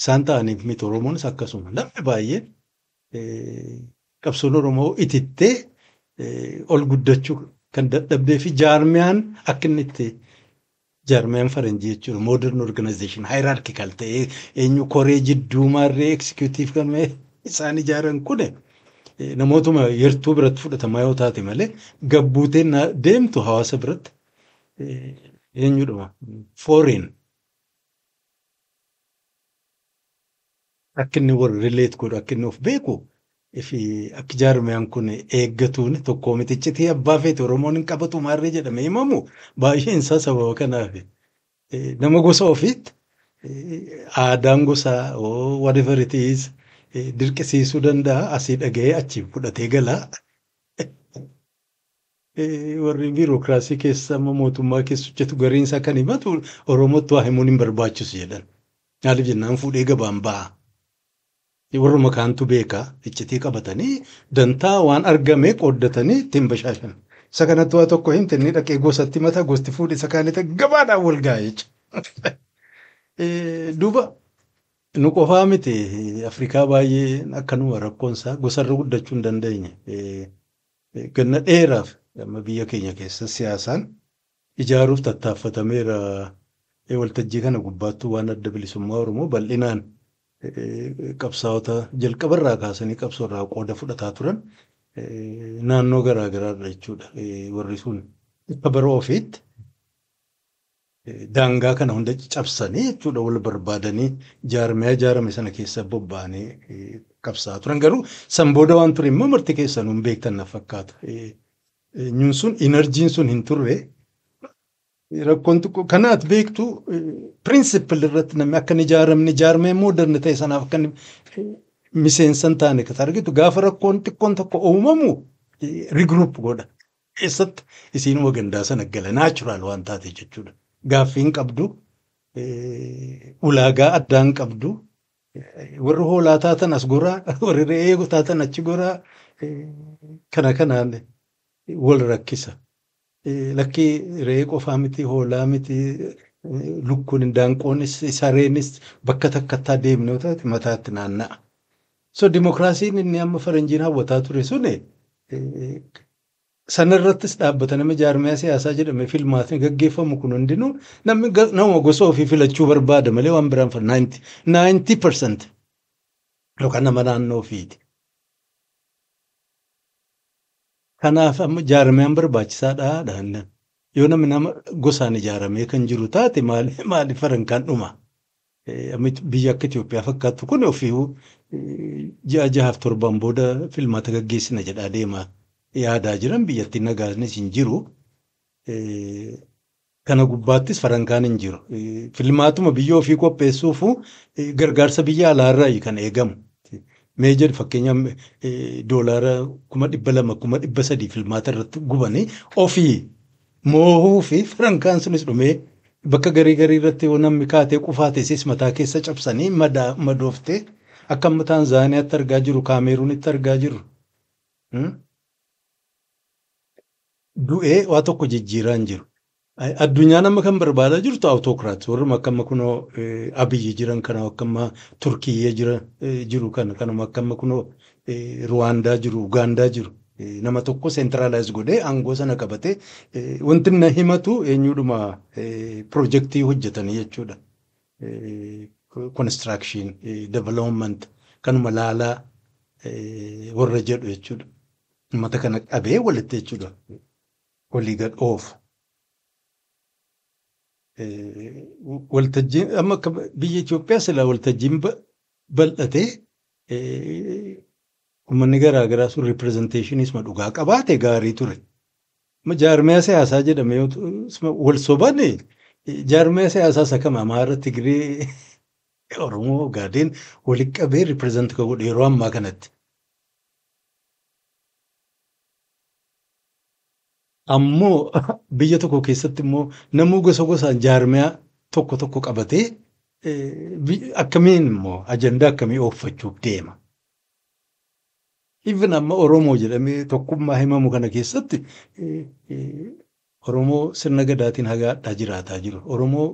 Isaan ta'aniif miti Oromoonis akkasuma. Namni baay'een qabsoon Oromoo itittee ol guddachuu kan dadhabdee fi jaarmiyaan akka inni itti jaarmiyaan faranjii jechuudha. Modern organization hierarchical ta'ee eenyu koree jidduu maarree executive kan isaan ijaaran kuni namootuma yertuu biratti fudhatamaa yoo taate malee gabbuutee deemtu hawaasa biratti eenyudhuma foreign akka inni wal relate godhu akka inni of beeku fi akka jaarmiyaan kun eeggatuun tokko miti iccitii abbaa feete Oromoon hin qabatu maarree jedhamee himamu baay'een isaa sababa kanaaf nama gosa ofiitti aadaan gosaa whatever it is dirqisiisuu danda'a asii dhaga'ee achi fudhatee galaa. Warri biirokiraasii keessa amma mootummaa keessa hojjetu gariin isaa kan himatu Oromootti waa himuun hin barbaachisu jedhan. Maaliif jennaan fuudhee gabaan ba'a. Warruma kaantu beekaa iccitii qabatanii dantaa waan argame qooddatanii ittiin bashaashan. Isa kanatti waa tokko himte inni dhaqee gosatti mataa gosti fuudhe isa kaanitti gabaadhaan wal ga'a jechuudha. Duuba nu qofaa miti Afrikaa baay'ee akkanuma rakkoon isaa gosarra guddachuu hin dandeenye. Ganna dheeraaf amma biyya keenya keessa siyaasaan ijaaruuf tattaaffatameera. Waltajjii kana gubbaattuu waan adda bilisummaa Oromoo bal'inaan qabsaa'ota jalqabarraa kaasanii qabsoorraa qooda fudhataa turan naannoo garaa garaarra jechuudha. Warri sun akka bara ofiitti daangaa kana hunda cabsanii jechuudha wal barbaadanii jaarmiyaa ijaarame sana keessa bobba'anii qabsaa'aa turan. Garuu san booda waan ture immoo marti keessanuu hin beektan na fakkaata. Eenyuun sun inerjiin sun hin turre. Rakkoon xiqqoo kanaat beektu pirinsipil irratti namni akka hin ijaaramne jaarmee modern ta'e sanaaf akka miseensa hin taane kan argitu gaafa rakkoon xiqqoon tokko uumamu rigroup godha. Keessatti isiinuma gandaa sana gala naachuraal waan taate jechuudha. Gaaffii hin qabdu, ulaagaa addaa hin qabdu, warri hoolaa taatan as goraa, warri re'ee taatan achi goraa kana kanaan wal rakkisa. Lakki re'ee qofaa miti, hoolaa miti, lukkuun, daanqoonis, sareenis bakka takkatti adeemne yoo taate mataatti naanna'a. So dimokiraasiin inni amma faranjiin hawwataa ture suni sanarrattis dhaabbata nama jaarmiyaa siyaasaa jedhamee filmaatni gaggeeffamu kun hundinuu namni nama gosa ofii filachuu barbaada malee waan biraan 90% yookaan nama naannoo ofiiti. Kanaaf amma jaarmiyaan barbaachisaadha dhaannan. Yoo namni nama gosaan ijaaramee kan jiru taate maali farankaan dhuma. Biyya akka Itoophiyaa fakkaattu kun ofii ji'a 6 7 booda filmaata gaggeessina jedhaa deema yaadaa jiran biyyattiin nagaanis hin jiru. Kana gubbaattis farankaan hin jiru. Filmaatuma biyya ofii qopheessuufu gargaarsa biyya alaarraa kan eegamu. Mee jedhu fakkeenyaaf doolaara 200,000 300,000 filmaata irratti gubanii ofii moohuu fi farankaan sunis dhumee bakka garii garii irratti yoo namni kaatee qufaatesis mataa keessa cabsanii madooftee akka amma Taanzaaniyaatti argaa jiru Kaameruunitti argaa jiru. Du'ee waa tokko jijjiiraa hin jiru. Addunyaan amma kan barbaadaa jirtu autocrat warruma akka amma kunoo Abiyyi jiran kana akka amma Turkiyyee jiru kana kanuma akka amma kunoo Ruwaandaa jiru Ugaandaa jiru nama tokko centralize godhee aangoo sana qabatee wanti na himatu eenyudhuma pirojektii hojjetanii jechuudha. Construction development kanuma laalaa warra jedhu jechuudha. Uummata kana qabee walitti jechuudha. Walii gad oofu. Waltajjiin amma akka biyya Itoophiyaa silaa waltajjiin bal'atee Uummanni garaagaraa sun ripirezenteeshiniis dhugaa qabaate gaarii ture. Jaarmiyaa siyaasaa jedhame wal sobane jaarmiyaa siyaasaa isa kam Amaara, Tigree, Oromoo, Ogaadeen walitti qabee ripireezent kan godhu yeroo ammaa kanatti. Ammoo biyya tokko keessatti immoo namuu gosa gosaan jaarmiyaa tokko tokko qabatee akkamiin immoo ajandaa akkamii ooffachuuf deema. Even amma Oromoo jedhamee tokkummaa himamu kana keessatti Oromoo sirna gadaatiin hagaadhaa jiraataa jiru. Oromoo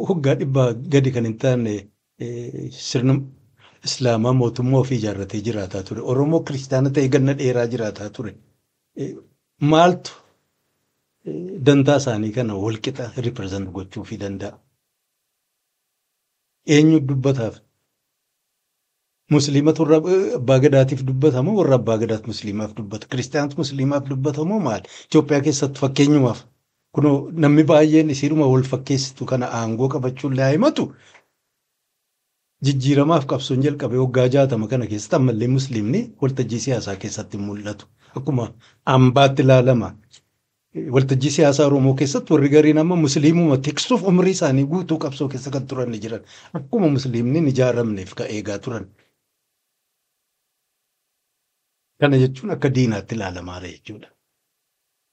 hoggaa dhibbaa gadi kan hin taane sirna Islaamaa mootummaa ofii ijaarratee jiraataa ture. Oromoo kiristaana ta'ee ganna dheeraa jiraataa ture. Maaltu dantaa isaanii kana walqixa ripireezent gochuufii danda'a? Eenyu dubbataaf? Musliimatu warra abbaa gadaatiif dubbatamoo warra abbaa gadaat musliimaaf dubbata? Kiristaanatu musliimaaf dubbatamoo maali? Itoophiyaa keessatti fakkeenyumaaf kunoo namni baay'een isiidhuma wal fakkeessitu kana aangoo qabachuun laa himatu jijjiiramaaf qabsoon jalqabee waggaa 60 kana keessatti ammallee musliimni waltajjii siyaasaa keessatti mul'atu. Akkuma ambaatti ilaalama. Waltajjii siyaasaa Oromoo keessatti warri gariin amma musliimuma tiksuuf umrii isaanii guutuu qabsoo keessa kan turan ni jiran. Akkuma musliimni hin ijaaramneef kan eegaa turan. Kana jechuun akka diinaatti ilaalamaadha jechuudha.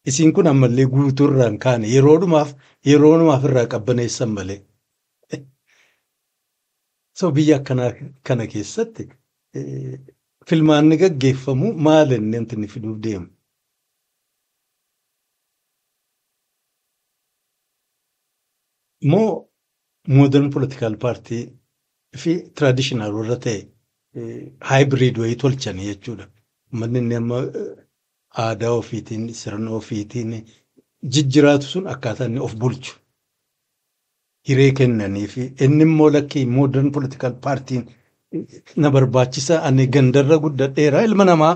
Isiin kun ammallee guutuu irraa hin kaane yeroonumaaf irraa qabbaneessan malee. So biyya akkanaa kana keessatti filmaanni gaggeeffamu maal inni wanti inni fiduuf deemu? Moo modern political party fi traditional warra ta'e hybrid wayii tolchanii jechuudha. Uummanni inni amma aadaa ofiitiin sirna ofiitiin jijjiraatu sun akkaataa inni of bulchu hiree kennanii fi inni immoo lakkii modern political partiin na barbaachisa ani gandarra guddadheera ilma namaa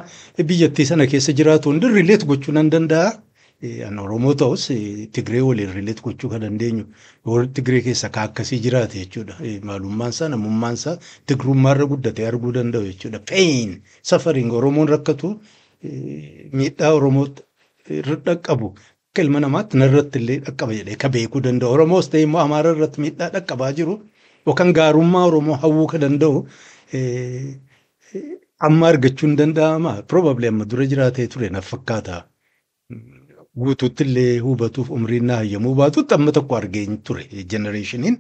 biyyattii sana keessa jiraatu hundi rileet gochuu nan danda'a. An Oromoo ta'us Tigree waliin rileet gochuu kan dandeenyu warri Tigree keessa ka akkasii jiraate jechuudha. Maalummaan isaa namummaan isaa Tigrummaarra guddatee arguu danda'u jechuudha. Pain suffering Oromoon rakkatu miidhaa Oromoo irra dhaqqabu akka ilma namaatti narratti illee dhaqqaba jedhee ka beekuu danda'u. Oromoos ta'e immoo Amaara irratti miidhaa dhaqqabaa jiru yookaan gaarummaa Oromoo hawwuu ka danda'u amma argachuu hin danda'ama. Probably amma dura jiraatee ture na fakkaata. Guutuutti illee hubatuuf umriin na hayyamuu baatutti amma tokko argeen ture jenereeshiniin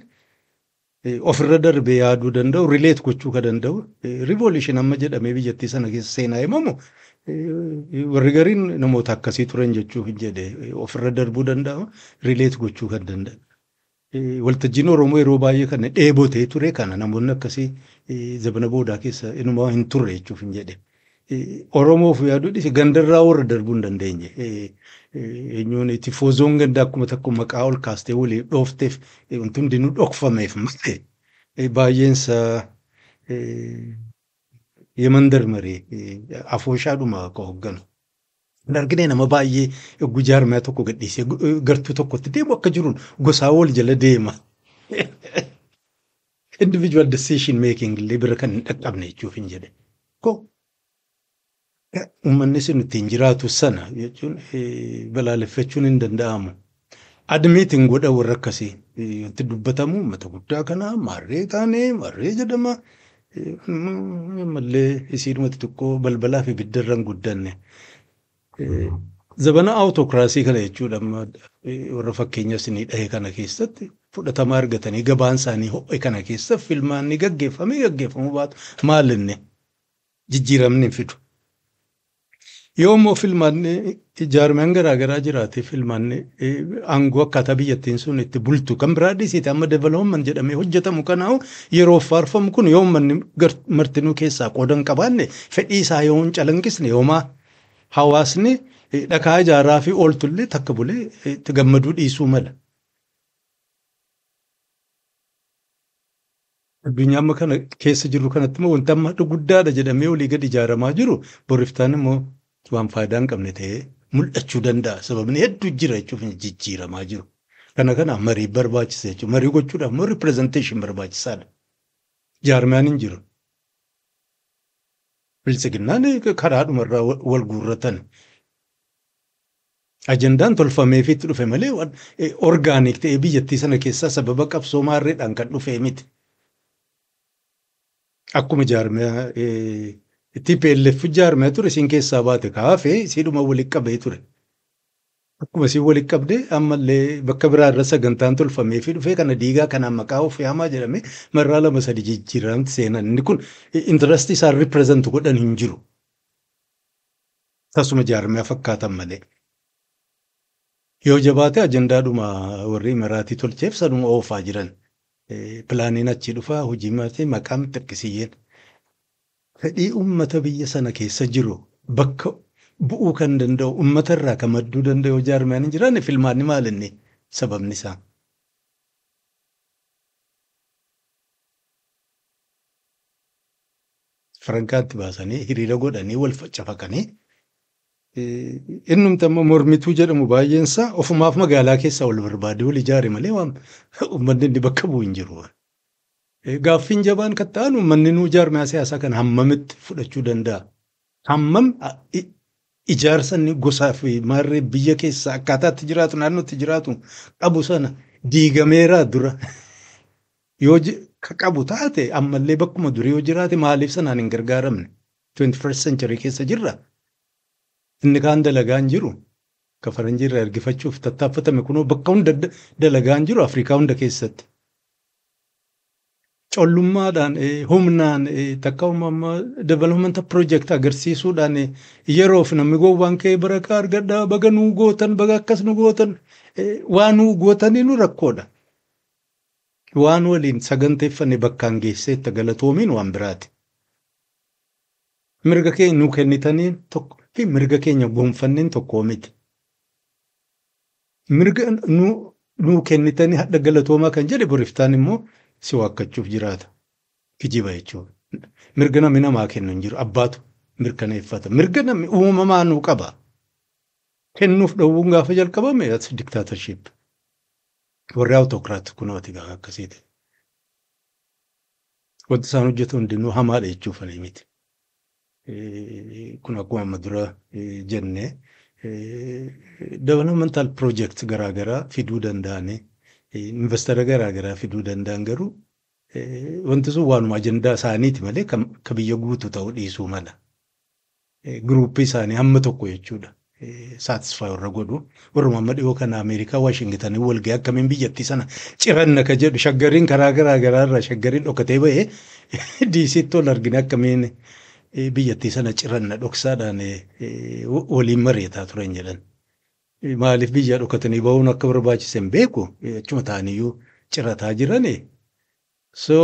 ofirra darbee yaaduu danda'u rileet gochuu ka danda'u rivooluushin amma jedhamee biyyattii sana keessa seenaa himamu warri gariin namoota akkasii turan jechuu hin jedhe ofirra darbuu danda'u rileet gochuu kan danda'u. Waltajjiin Oromoo yeroo baay'ee kan dheebotee ture kana namoonni akkasii zabana boodaa keessa inuma hin turre jechuuf hin jedhe. Oromoof yaaduu dhiise gandarraa warra darbuu hin dandeenye. Eenyuun tifoozoon gandaa akkuma tokko maqaa ol kaastee walii dhoofteef wanti hundinuu dhokfameef malee baay'eensa yemandar maree afooshaadhuma akka hoogganu. Hin argine nama baay'ee jaarmiyaa tokko gadhiisee gartuu tokkotti deemu akka jiruun gosaa wal jala deema. Individual decision making illee bira kan hin dhaqqabne jechuuf hin jedhe. Ko uummanni sun ittiin jiraatu sana jechuun balaaleffachuun hin danda'amu. Admiitiin godha warra akkasii. Wanti dubbatamu uummata guddaa kana maarree taanee maarree jedhama. Ammallee isiidhumatti xiqqoo balbalaa fi ibidda irra hin guddanne. Zabana awutokiraasii kana jechuudha amma warra fakkeenya isinii dhahe kana keessatti fudhatama argatanii gabaan isaanii ho'e kana keessa filmaanni gaggeeffamee gaggeeffamuu baatu maal inni jijjiiramni hin fidu. Yoo immoo filmaanni jaarmiyaan garaagaraa jiraate filmaanni aangoo akkaataa biyyattiin sun itti bultu kan biraa dhiisite amma development jedhamee hojjetamu kanaa'u yeroo faarfamu kun yoo uummanni martinuu keessaa qooda hin qabaanne fedhii isaa yoo hin calanqisne yoomaa hawaasni dhakaa ijaaraa fi ooltullee takka bulee itti gammaduu dhiisuu mala. Addunyaa amma kana keessa jirru kanatti immoo wanti amma guddaadha jedhamee olii gadi ijaaramaa jiru boriftaan immoo waan faayidaa hin qabne ta'ee mul'achuu danda'a. Sababni hedduu jira jechuuf jijjiiramaa jiru. Kana kana marii barbaachisa jechuudha. Marii gochuudhaaf immoo representation barbaachisaadha. Jaarmiyaan hin jiru. Biltsiginnaan karaadhumarraa wal guurratan. Ajandaan tolfameefiitti dhufe malee organic ta'ee biyyattii sana keessaa sababa qabsoo maarreedhaan kan dhufe miti. Akkuma jaarmiyaa TPLF jaarmiyaa ture isiin keessaa baate kaafee isiidhuma walitti qabee ture. Akkuma isiin walitti qabdee ammallee bakka biraarra sagantaan tolfameefii dhufee kana diigaa kanaan maqaa ofii hamaa jedhamee marraa lama sadi jijjiiramti seenan. Inni kun interest isaan represent godhan hin jiru. Tasuma jaarmiyaa fakkaatan malee. Yoo jabaate ajandaadhuma warri Imiraatii tolcheef sanuma oofaa jiran. Pilaaniin achi dhufaa hojii maatii maqaan xiqqisiyyeen. Fedhii uummata biyya sana keessa jiru bakka bu'uu kan danda'u uummata irraa kan madduu danda'u jaarmiyaan hin jiraanne filmaanni maal inni sababni isaa. Farankaatti baasanii hiriira godhanii wal faccafaqanii innumti amma mormituu jedhamu baay'een isaa ofumaaf magaalaa keessaa wal barbaadee wal ijaare malee waan uummanni inni bakka bu'u hin jiru. Gaaffiin jabaan kan ta'an uummanni nuu jaarmiyaa siyaasaa kana hammamitti fudhachuu danda'a? Hammam ijaarsa inni gosaa fi maarree biyya keessa akkaataatti jiraatu naannootti jiraatu qabu sana diigameeraa dura yoo qabu taate ammallee bakkuma durii yoo jiraate maaliif sanaan hin gargaaramne? 21st century keessa jirra. Inni kaan dalagaa hin jiru. Ka faranjii irraa ergifachuuf tattaaffatame kunoo bakka hunda dalagaa hin jiru Afrikaa hunda keessatti. Collummaadhaan humnaan takka uumama development project agarsiisuudhaan yeroof namni gowwaan ka'ee barakaa argadhaa baga nuu gootan baga akkas nu gootan waa nuu gootanii nu rakkoodha. Waan waliin saganteeffanne bakkaan geesseetta galatoomiin waan biraati. Mirga keenya nuu kennitaniin tokko fi mirga keenya gonfanneen tokko miti. Mirga nuu kennitanii hadha galatoomaa kan jedhe boriftaan immoo si waakkachuuf jiraata. Kijiba jechuudha. Mirga namni namaa kennu hin jiru. Abbaatu mirkaneeffata. Mirga namni uumamaa nuu qaba. Kennuuf dhowwuun gaafa jalqabame dictatorship. Warri autocrat kunooti gaafa akkasiiti. Wanti isaan hojjetu hundinuu hamaadha jechuuf ani miti. Kun akkuma amma dura jenne developmental project garaagaraa fiduu danda'anii investara garaagaraa fiduu danda'an garuu wanti sun waanuma ajandaa isaaniiti malee ka biyya guutuu ta'uu dhiisuu mala. Giruuppii isaanii hamma tokko jechuudha. Satisfy warra godhu. Warruma amma dhiyoo kana Ameerikaa Waashingitanii walga'ii akkamiin biyyattii sana ciranna ka jedhu shaggariin karaa garaagaraa irraa shaggariin dhokatee bahee diisiitti ol argine akkamiin biyyattii sana ciranna dhoksaadhaan waliin mari'ataa turan jedhan. Maaliif biyya dhokatanii bahuun akka barbaachise hin beeku achuma ta'aniyyuu cirataa jirani. So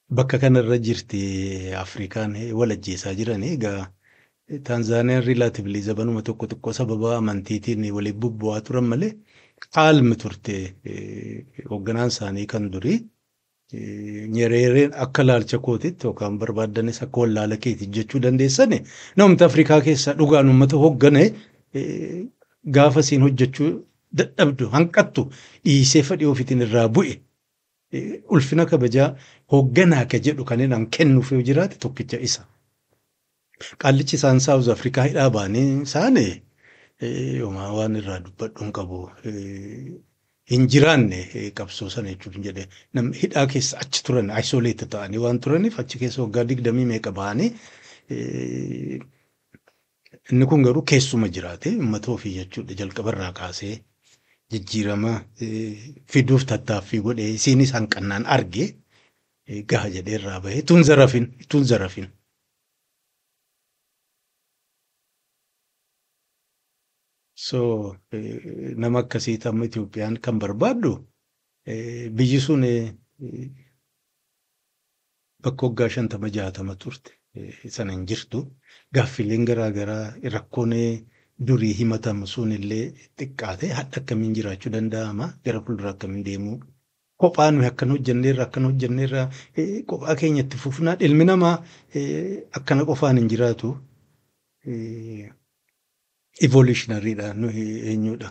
bakka kanarra jirti Afrikaan wal ajjeesaa jirani egaa Taanzaaniyaan relatively zabanuma tokko tokko sababa amantiitiin waliin bubbu'aa turan malee caalmi turte hoogganaan isaanii kan durii Nyereereen akka laalcha kootitti yookaan barbaaddanis akka wallaala keetti jechuu dandeessani namni Afrikaa keessaa dhugaan uummata hooggane gaafa isiin hojjechuu dadhabdu hanqattu dhiisee fedhii ofiitiin irraa bu'e ulfina kabajaa hoogganaa ka jedhu kanneen an kennuuf yoo jiraate tokkicha isa. Qaallichi isaan Saawuz Afrikaa hidhaa baanii isaanii homaa waan irraa dubbadhu hin qabu. Hin jiraanne qabsoo sana jechuuf hin jedhe namni hidhaa keessa achi turan isolate ta'anii waan turaniif achi keessa waggaa 20 meeqa bahanii inni kun garuu keessuma jiraate uummata ofii jechuudha jalqabarraa kaasee jijjiirama fiduuf tattaaffii godhee isiinis hanqannaan arge gaha jedhee irraa bahee tun zarafin. So nama akkasiiti amma Itoophiyaan kan barbaaddu biyyi sun bakka waggaa 50-60 turte sana hin jirtu. Gaaffileen garaagaraa rakkoon durii himatamu sun illee xiqqaate hadha akkamiin jiraachuu danda'ama gara fuuldura akkamiin deemuu kophaa nuyi akkana hojjenneerra kophaa keenyatti fufnaa ilmi namaa akkana qofaan hin jiraatu. Evolutionary dha nuyi eenyudha.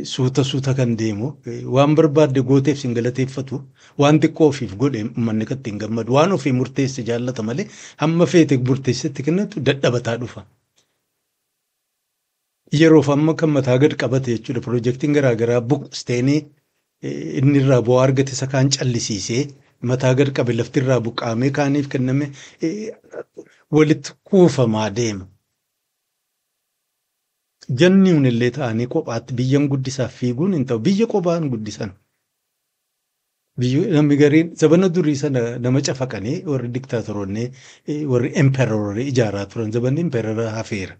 Suuta suuta kan deemu waan barbaadde gooteef sin galateeffatu, waan xiqqoo ofiif godhe uummanni kan ittiin gammadu, waan ofii murteesse jaallata malee hamma feete murteessetti kennatu dadhabataa dhufa. Yeroof amma kan mataa gad qabate jechuudha. Piroojeektiin garaagaraa buqqisteenii inni irraa bu'aa argate isa kaan callisiisee mataa gad qabe, lafti irraa buqqaamee kaaniif kenname walitti kuufamaa deema. Janniin illee ta'anii kophaatti biyyan guddisaaf fiiguun hin ta'u. Biyya kophaan guddisan. Namni gariin zabana durii sana nama cafaqanii warri diktaatoroonni, warri emperorii ijaaraa turan, zabanni emperoraa hafeera.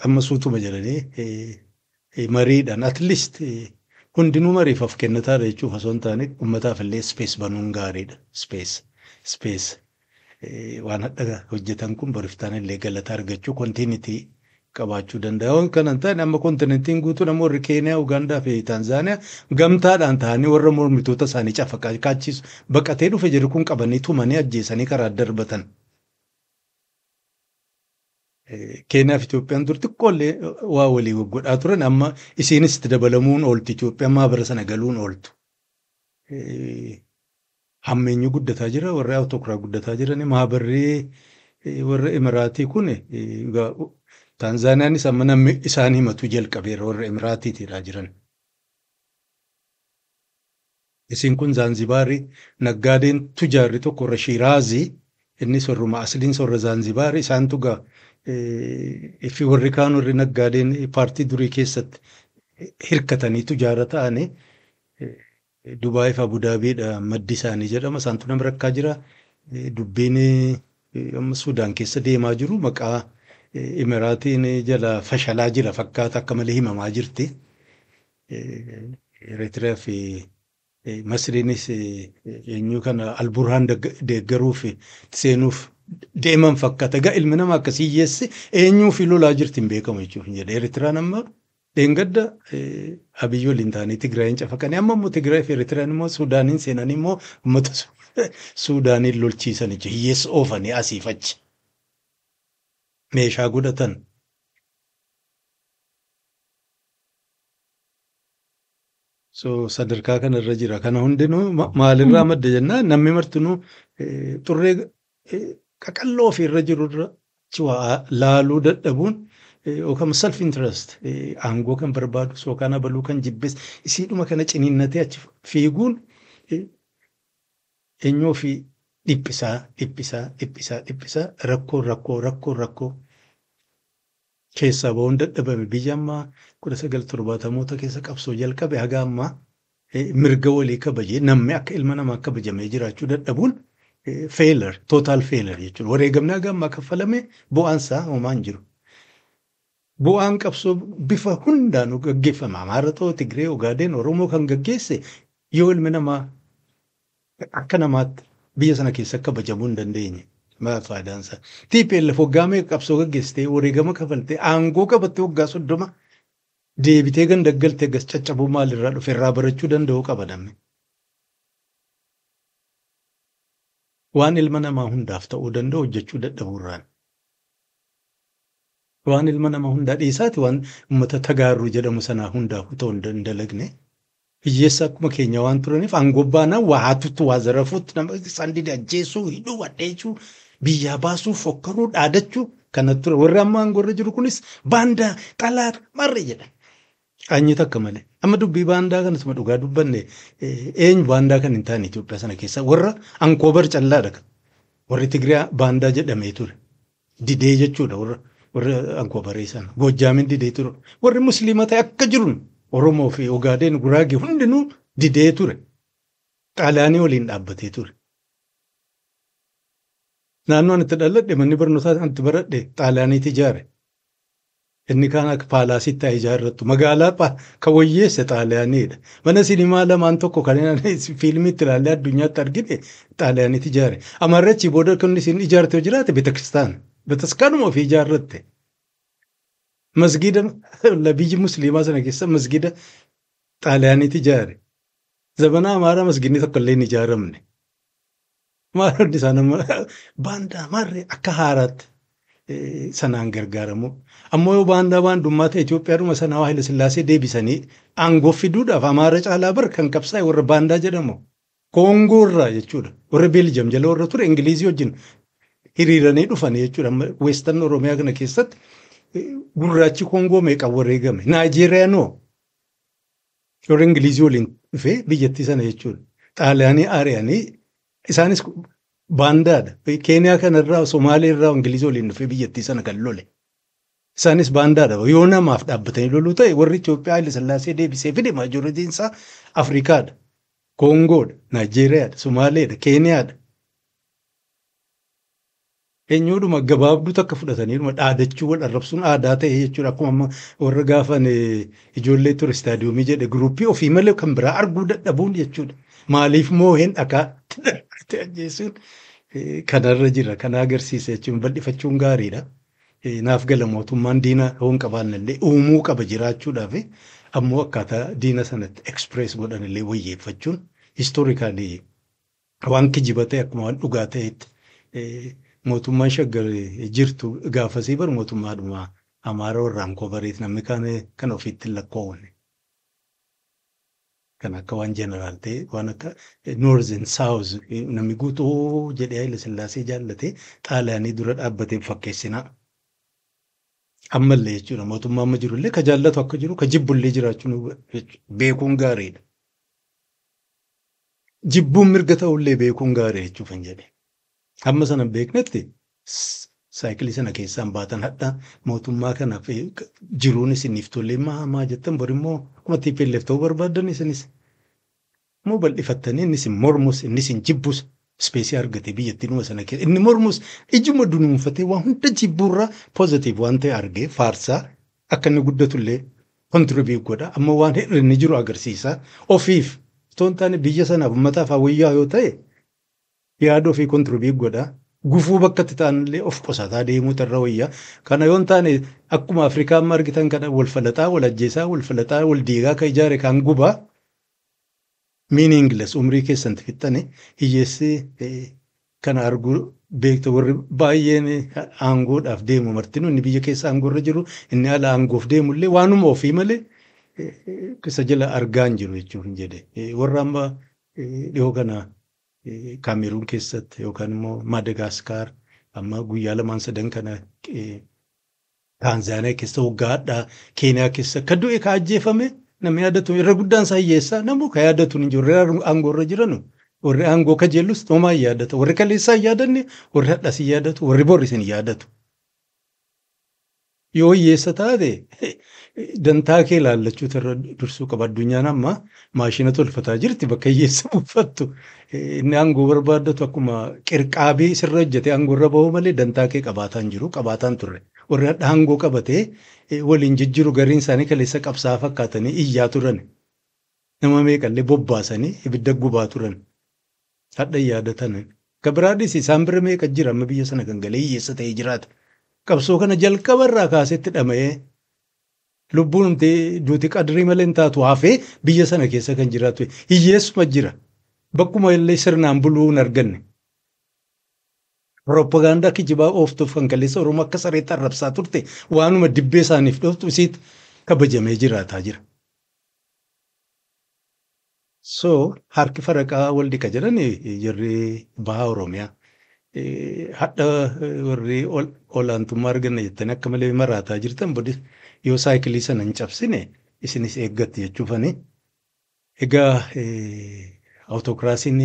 Amma suutuma jedhanii mariidhaan at least hundinuu mariif of kennataadha jechuuf osoo hin taane uummataaf illee space banuun gaariidha. Space space waan hadha hojjetan kun boriftaan illee galata argachuu, continuity qabaachuu danda'a. Kan hin taane amma kontinentiin guutuun amma warri Keeniyaa, Ugaandaa fi Taanzaaniyaa gamtaadhaan ta'anii warra mormitoota isaanii cafaqaa kaachisu baqatee dhufe jiru kun qabanii tumanii ajjeesanii karaa darbatan. Keeniyaa fi Itoophiyaan dur xiqqoollee waa walii godhaa turan, amma isiinis itti dabalamuun ooltu, Itoophiyaan maabara sana galuun ooltu. Hammeenyi guddataa jira, warri autocrat guddataa jiran, maabarri warra Imiraatii kun. Taanzaaniyaanis amma namni isaan himatu jalqabeera, warra Imiraatiitiidha jiran. Isin kun Zaanzibaarii naggaadeen tujaarri tokko warra Shiraazii, innis warruma asliin warra Zaanzibaarii, isaantu gaa fi warri kaan warri naggaadeen paartii durii keessatti hirkatanii tujaara ta'anii Dubaayii fi Abudaabiidha maddi isaanii jedhama. Isaantu nama rakkaa jira. Dubbiin amma Sudaan keessa deemaa jiru maqaa Imiraatiin jala fashalaa jira fakkaata, akka malee himamaa jirti. Eritiriyaa fi Masriinis eenyu kana Alburhaan deeggaruuf seenuuf deeman fakkaata. Egaa ilmi namaa akkasii hiyyeessi eenyuu fi lolaa jirti hin beekamu jechuuf hin jedhe. Eritiriyaan amma dheengadda Abiyyi waliin ta'anii Tigraayin cafaqanii, amma immoo Tigraay fi Eritiriyaan immoo Suudaaniin seenanii immoo uummata Suudaaniin lolchiisan jechuudha. Hiyyeessa oofanii asiif achi. Meeshaa godhatan. So sadarkaa kanarra jira. Kana hundinuu maalirraa madda jennaan, namni martinuu xurree qaqalloo ofiirra jirurra achi waa laaluu dadhabuun yookaan self interest, aangoo kan barbaadu yookaan abaluu kan jibbes isiidhuma kana ciniinnatee achi fiiguun eenyu ofii dhiphisaa dhiphisaa dhiphisaa dhiphisaa rakkoo rakkoo rakkoo rakkoo keessaa ba'uun dadhabame. Biyya ammaa 1970moota keessa qabsoo jalqabe haga ammaa mirga walii kabajee namni akka ilma namaa kabajamee jiraachuu dadhabuun failure, total failure jechuudha. Wareegamni haga ammaa kaffalame bu'aan isaa homaa hin jiru. Bu'aan qabsoo bifa hundaanuu gaggeeffama. Amaara ta'u, Tigree, Ogaadeen, Oromoo kan gaggeesse yoo ilmi namaa akka namaatti biyya sana keessa kabajamuu hin dandeenye. Maal faayidaan isaa? TPLF waggaa meeqa qabsoo gaggeessitee, wareegama kafaltee, aangoo qabattee waggaa 30 deebitee gandaggaltee gas caccabuu maalirraa dhufe? Irraa barachuu danda'uu qaba namni. Waan ilma namaa hundaaf ta'uu danda'u hojjechuu dadhabuurraan. Waan ilma namaa hundaa dhiisaati waan uummata tagaarruu jedhamu sanaa hundaaf ta'uu hin dalagne. Hiyyeessa akkuma keenya waan turaniif aangoo baanaan waa hatutti, waa zarafuutti, nama isaan dide ajjeesuu, hidhuu, wadheechuu, biyyaa baasuu, fokkaruu, dhaadachuu kana ture. Warri amma aangoo irra jiru kunis baandaa xalaat marre jedha. Qaanyii takka malee. Amma dubbii baandaa kanatuma dhugaa dubbanne, eenyu baandaa kan hin taane Itoophiyaa sana keessa? Warra ankoobar callaadha. Warri Tigiraa baandaa jedhamee ture. Didee jechuudha warra ankoobaree sana. Goojjaamin didee ture. Warri Musliima ta'e akka jiruun Oromoo fi Ogaadeen, Guraagee hundinuu didee ture. Xaaliyaanii waliin dhaabbatee ture. Naannoo ani itti dhaladhe, manni barnootaa ani itti baradhe Xaaliyaaniitti ijaare. Inni kaan akka paalaasitti haa ijaarrattu. Magaalaa kan wayyeesse Xaaliyaaniidha. Mana sinimaa lamaan tokko kan fiilmii itti ilaallee addunyaatti argine Xaaliyaaniitti ijaare. Amarrachi booda kan isin ijaarte yoo jiraate beetakiristaana. Bataskaanuma ofii ijaarratte. Masgiida biyyi musliimaa sana keessa masgiida Xaaliyaaniitti ijaare. Zabana Amaaraa masgiidni tokko illee hin ijaaramne. Maal hundi isaan amma baandaa maarree akka haaraatti. Sanaan gargaaramu. Ammoo yoo baandaa baandummaa ta'e Itoophiyaadhuma sana Haayile Sillaasee deebisanii aangoo fiduudhaaf Amaara caalaa bar kan qabsaa'e warra baandaa jedhamu. Koongoo irraa jechuudha. Warra Beeljam jala warra ture Ingilizii wajjin hiriiranii dhufanii jechuudha. Western Oromiyaa kana keessatti gurraachi Koongoo meeqa wareegame. Naayijeeriyaanoo warra Ingilizii waliin dhufee biyyattii sana jechuudha. Xaaliyaanii ari'anii isaanis baandaadha. Keeniyaa kanarraa Somaalee irraa Ingilizii waliin dhufee biyyattii sana kan lole. Isaanis baandaadha. Yoo namaaf dhaabbatanii loluu ta'e warri Itoophiyaa Haayile Sillaasee deebisee fide maajoritiin isaa Afrikaadha. Koongoodha, Naayijeeriyaadha, Somaaleedha, Keeniyaadha. Eenyuudhuma gabaabduu takka fudhataniidhuma dhaadachuu wal arrabsuun aadaa ta'e jechuudha. Akkuma amma warra gaafan ijoollee ture istaadiyoomii jedhe giruuppii ofii malee kan biraa arguu dadhabuun jechuudha. Maaliif mooheen dhakaa ajjeesuun kanarra jira. Kana agarsiisa jechuun bal'ifachuun gaariidha. Naaf gala mootummaan diina yoo hin qabaanne illee uumuu qaba jiraachuudhaaf ammoo akkaataa diina sanatti eksprees godhan illee wayyeeffachuun historikaalii waan kijiba ta'e akkuma waan dhugaa ta'etti mootummaan Shaggar jirtu gaafasii bar mootummaadhuma Amaara warraan kobareet namni kan ofiitti lakkoowwanne. Kan akka waan jeneraal ta'e waan akka Northern South namni guutuu jedhee Haayile Sillaasee jaallatee Xaaliyaanii dura dhaabbatee fakkeessinaa. Ammallee jechuudha mootummaa amma jirullee ka jaallatu akka jiru ka jibbullee jiraachuun beekuun gaariidha. Jibbuun mirga ta'ullee beekuun gaarii jechuuf hin jedhe. Amma sana beeknetti saayikilii sana keessaan baatan hadha mootummaa kanaaf jiruun isiniif tolee maa jettan borimmoo akkuma TPLF ta'uu barbaaddan isinis immoo bal'ifattanii innis hin mormus innis hin jibbus ispeesii argate biyyattiinuma sana keessa inni mormus ijuma dunuunfatee waan hunda jibbuurraa poozitiiv waan ta'e argee faarsaa akka inni guddatullee kontribiit godha amma waan hir'inni jiru agarsiisa ofiif otoo hin taane biyya sanaaf uummataaf hawwiyyaa yoo ta'e yaada ofii kontribiit godha. Gufuu bakka itti ta'anillee of qusataa deemuu irra wayyaa. Kana yoo hin taane akkuma Afrikaa amma argitan kana wal falaxaa, wal ajjeesaa, wal falaxaa, wal diigaa kan ijaare kan gubaa meaningless umrii keessatti fixxane hiyyeessi kana arguu beekta warri baay'een aangoodhaaf deemu martinuu inni biyya keessa aangoorra jiru inni ala aangoof deemullee waanuma ofii malee isa jala argaa hin jiru jechuuf hin jedhe. Warra amma dhiyoo kana Kaameruun keessatti yookaan immoo Maadagaskaar amma guyyaa lamaan sadan kana Taanzaaniyaa keessa waggaadhaa Keeniyaa keessa akka du'e ka ajjeefame namni yaadatu irra guddaan isaa hiyyeessaa namu ka yaadatu hin jiru warri aangoorra jiranu warri aangoo kajeellus homaa hin yaadatu warri kaleessaa hin yaadanne warri hadhas hin yaadatu warri boris hin yaadatu. Yoo hiyyeessa taate dantaa kee ilaallachuu irra dursuu qaba. Addunyaan amma maashina tolfataa jirti bakka hiyyeessa buufattu. Inni aangoo barbaaddatu akkuma qirqaabii sirra hojjetee aangoo irra bahuu malee dantaa kee qabaataa hin jiru qabaataa hin turre. Warri hadha aangoo qabatee waliin jijjiiru gariin isaanii kaleessa qabsaa fakkaatanii iyyaa turan. Nama meeqallee bobbaasanii ibidda gubaa turan. Hadha yaadatan. Kabiraadhis isaan bira meeqa jira amma biyya sana kan galee hiyyeessa ta'ee jiraata. Qabsoo kana jalqaba irraa kaasetti dhama'ee lubbuun duuti qadrii malee hin taatu hafee biyya sana keessa kan jiraatu hiyyeessuma jira. Bakkuma illee sirnaan buluu hin arganne. Propagaandaa kijibaa ooftuuf kan kaleessa Oromoo akka sareetti arrabsaa turte waanuma dibbee isaaniif dhooftu isiit kabajamee jiraataa jira. So harki faraqaa wal dhiqa jedhan jarri bahaa Oromiyaa. Hadha warri olaantummaa arganna jettanii akka malee maraataa jirtan bodi yoo saayikilii sana hin cabsine isinis eeggatti jechuufani. Egaa awutokiraasiin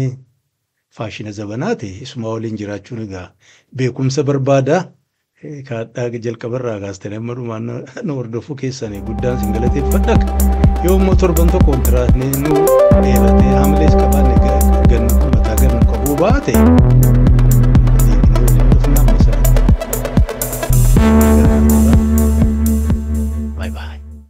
faashina zabanaati isuma waliin jiraachuun egaa beekumsa barbaada. Kaadhaa jalqabarraa kaastanii amma dhumaan nu hordofuu keessanii guddaan isin galateeffadha. Yoo immoo torban tokko kontiraatni nu dheeratee hamilees qabaanne gannu mataa gannu qabuu baate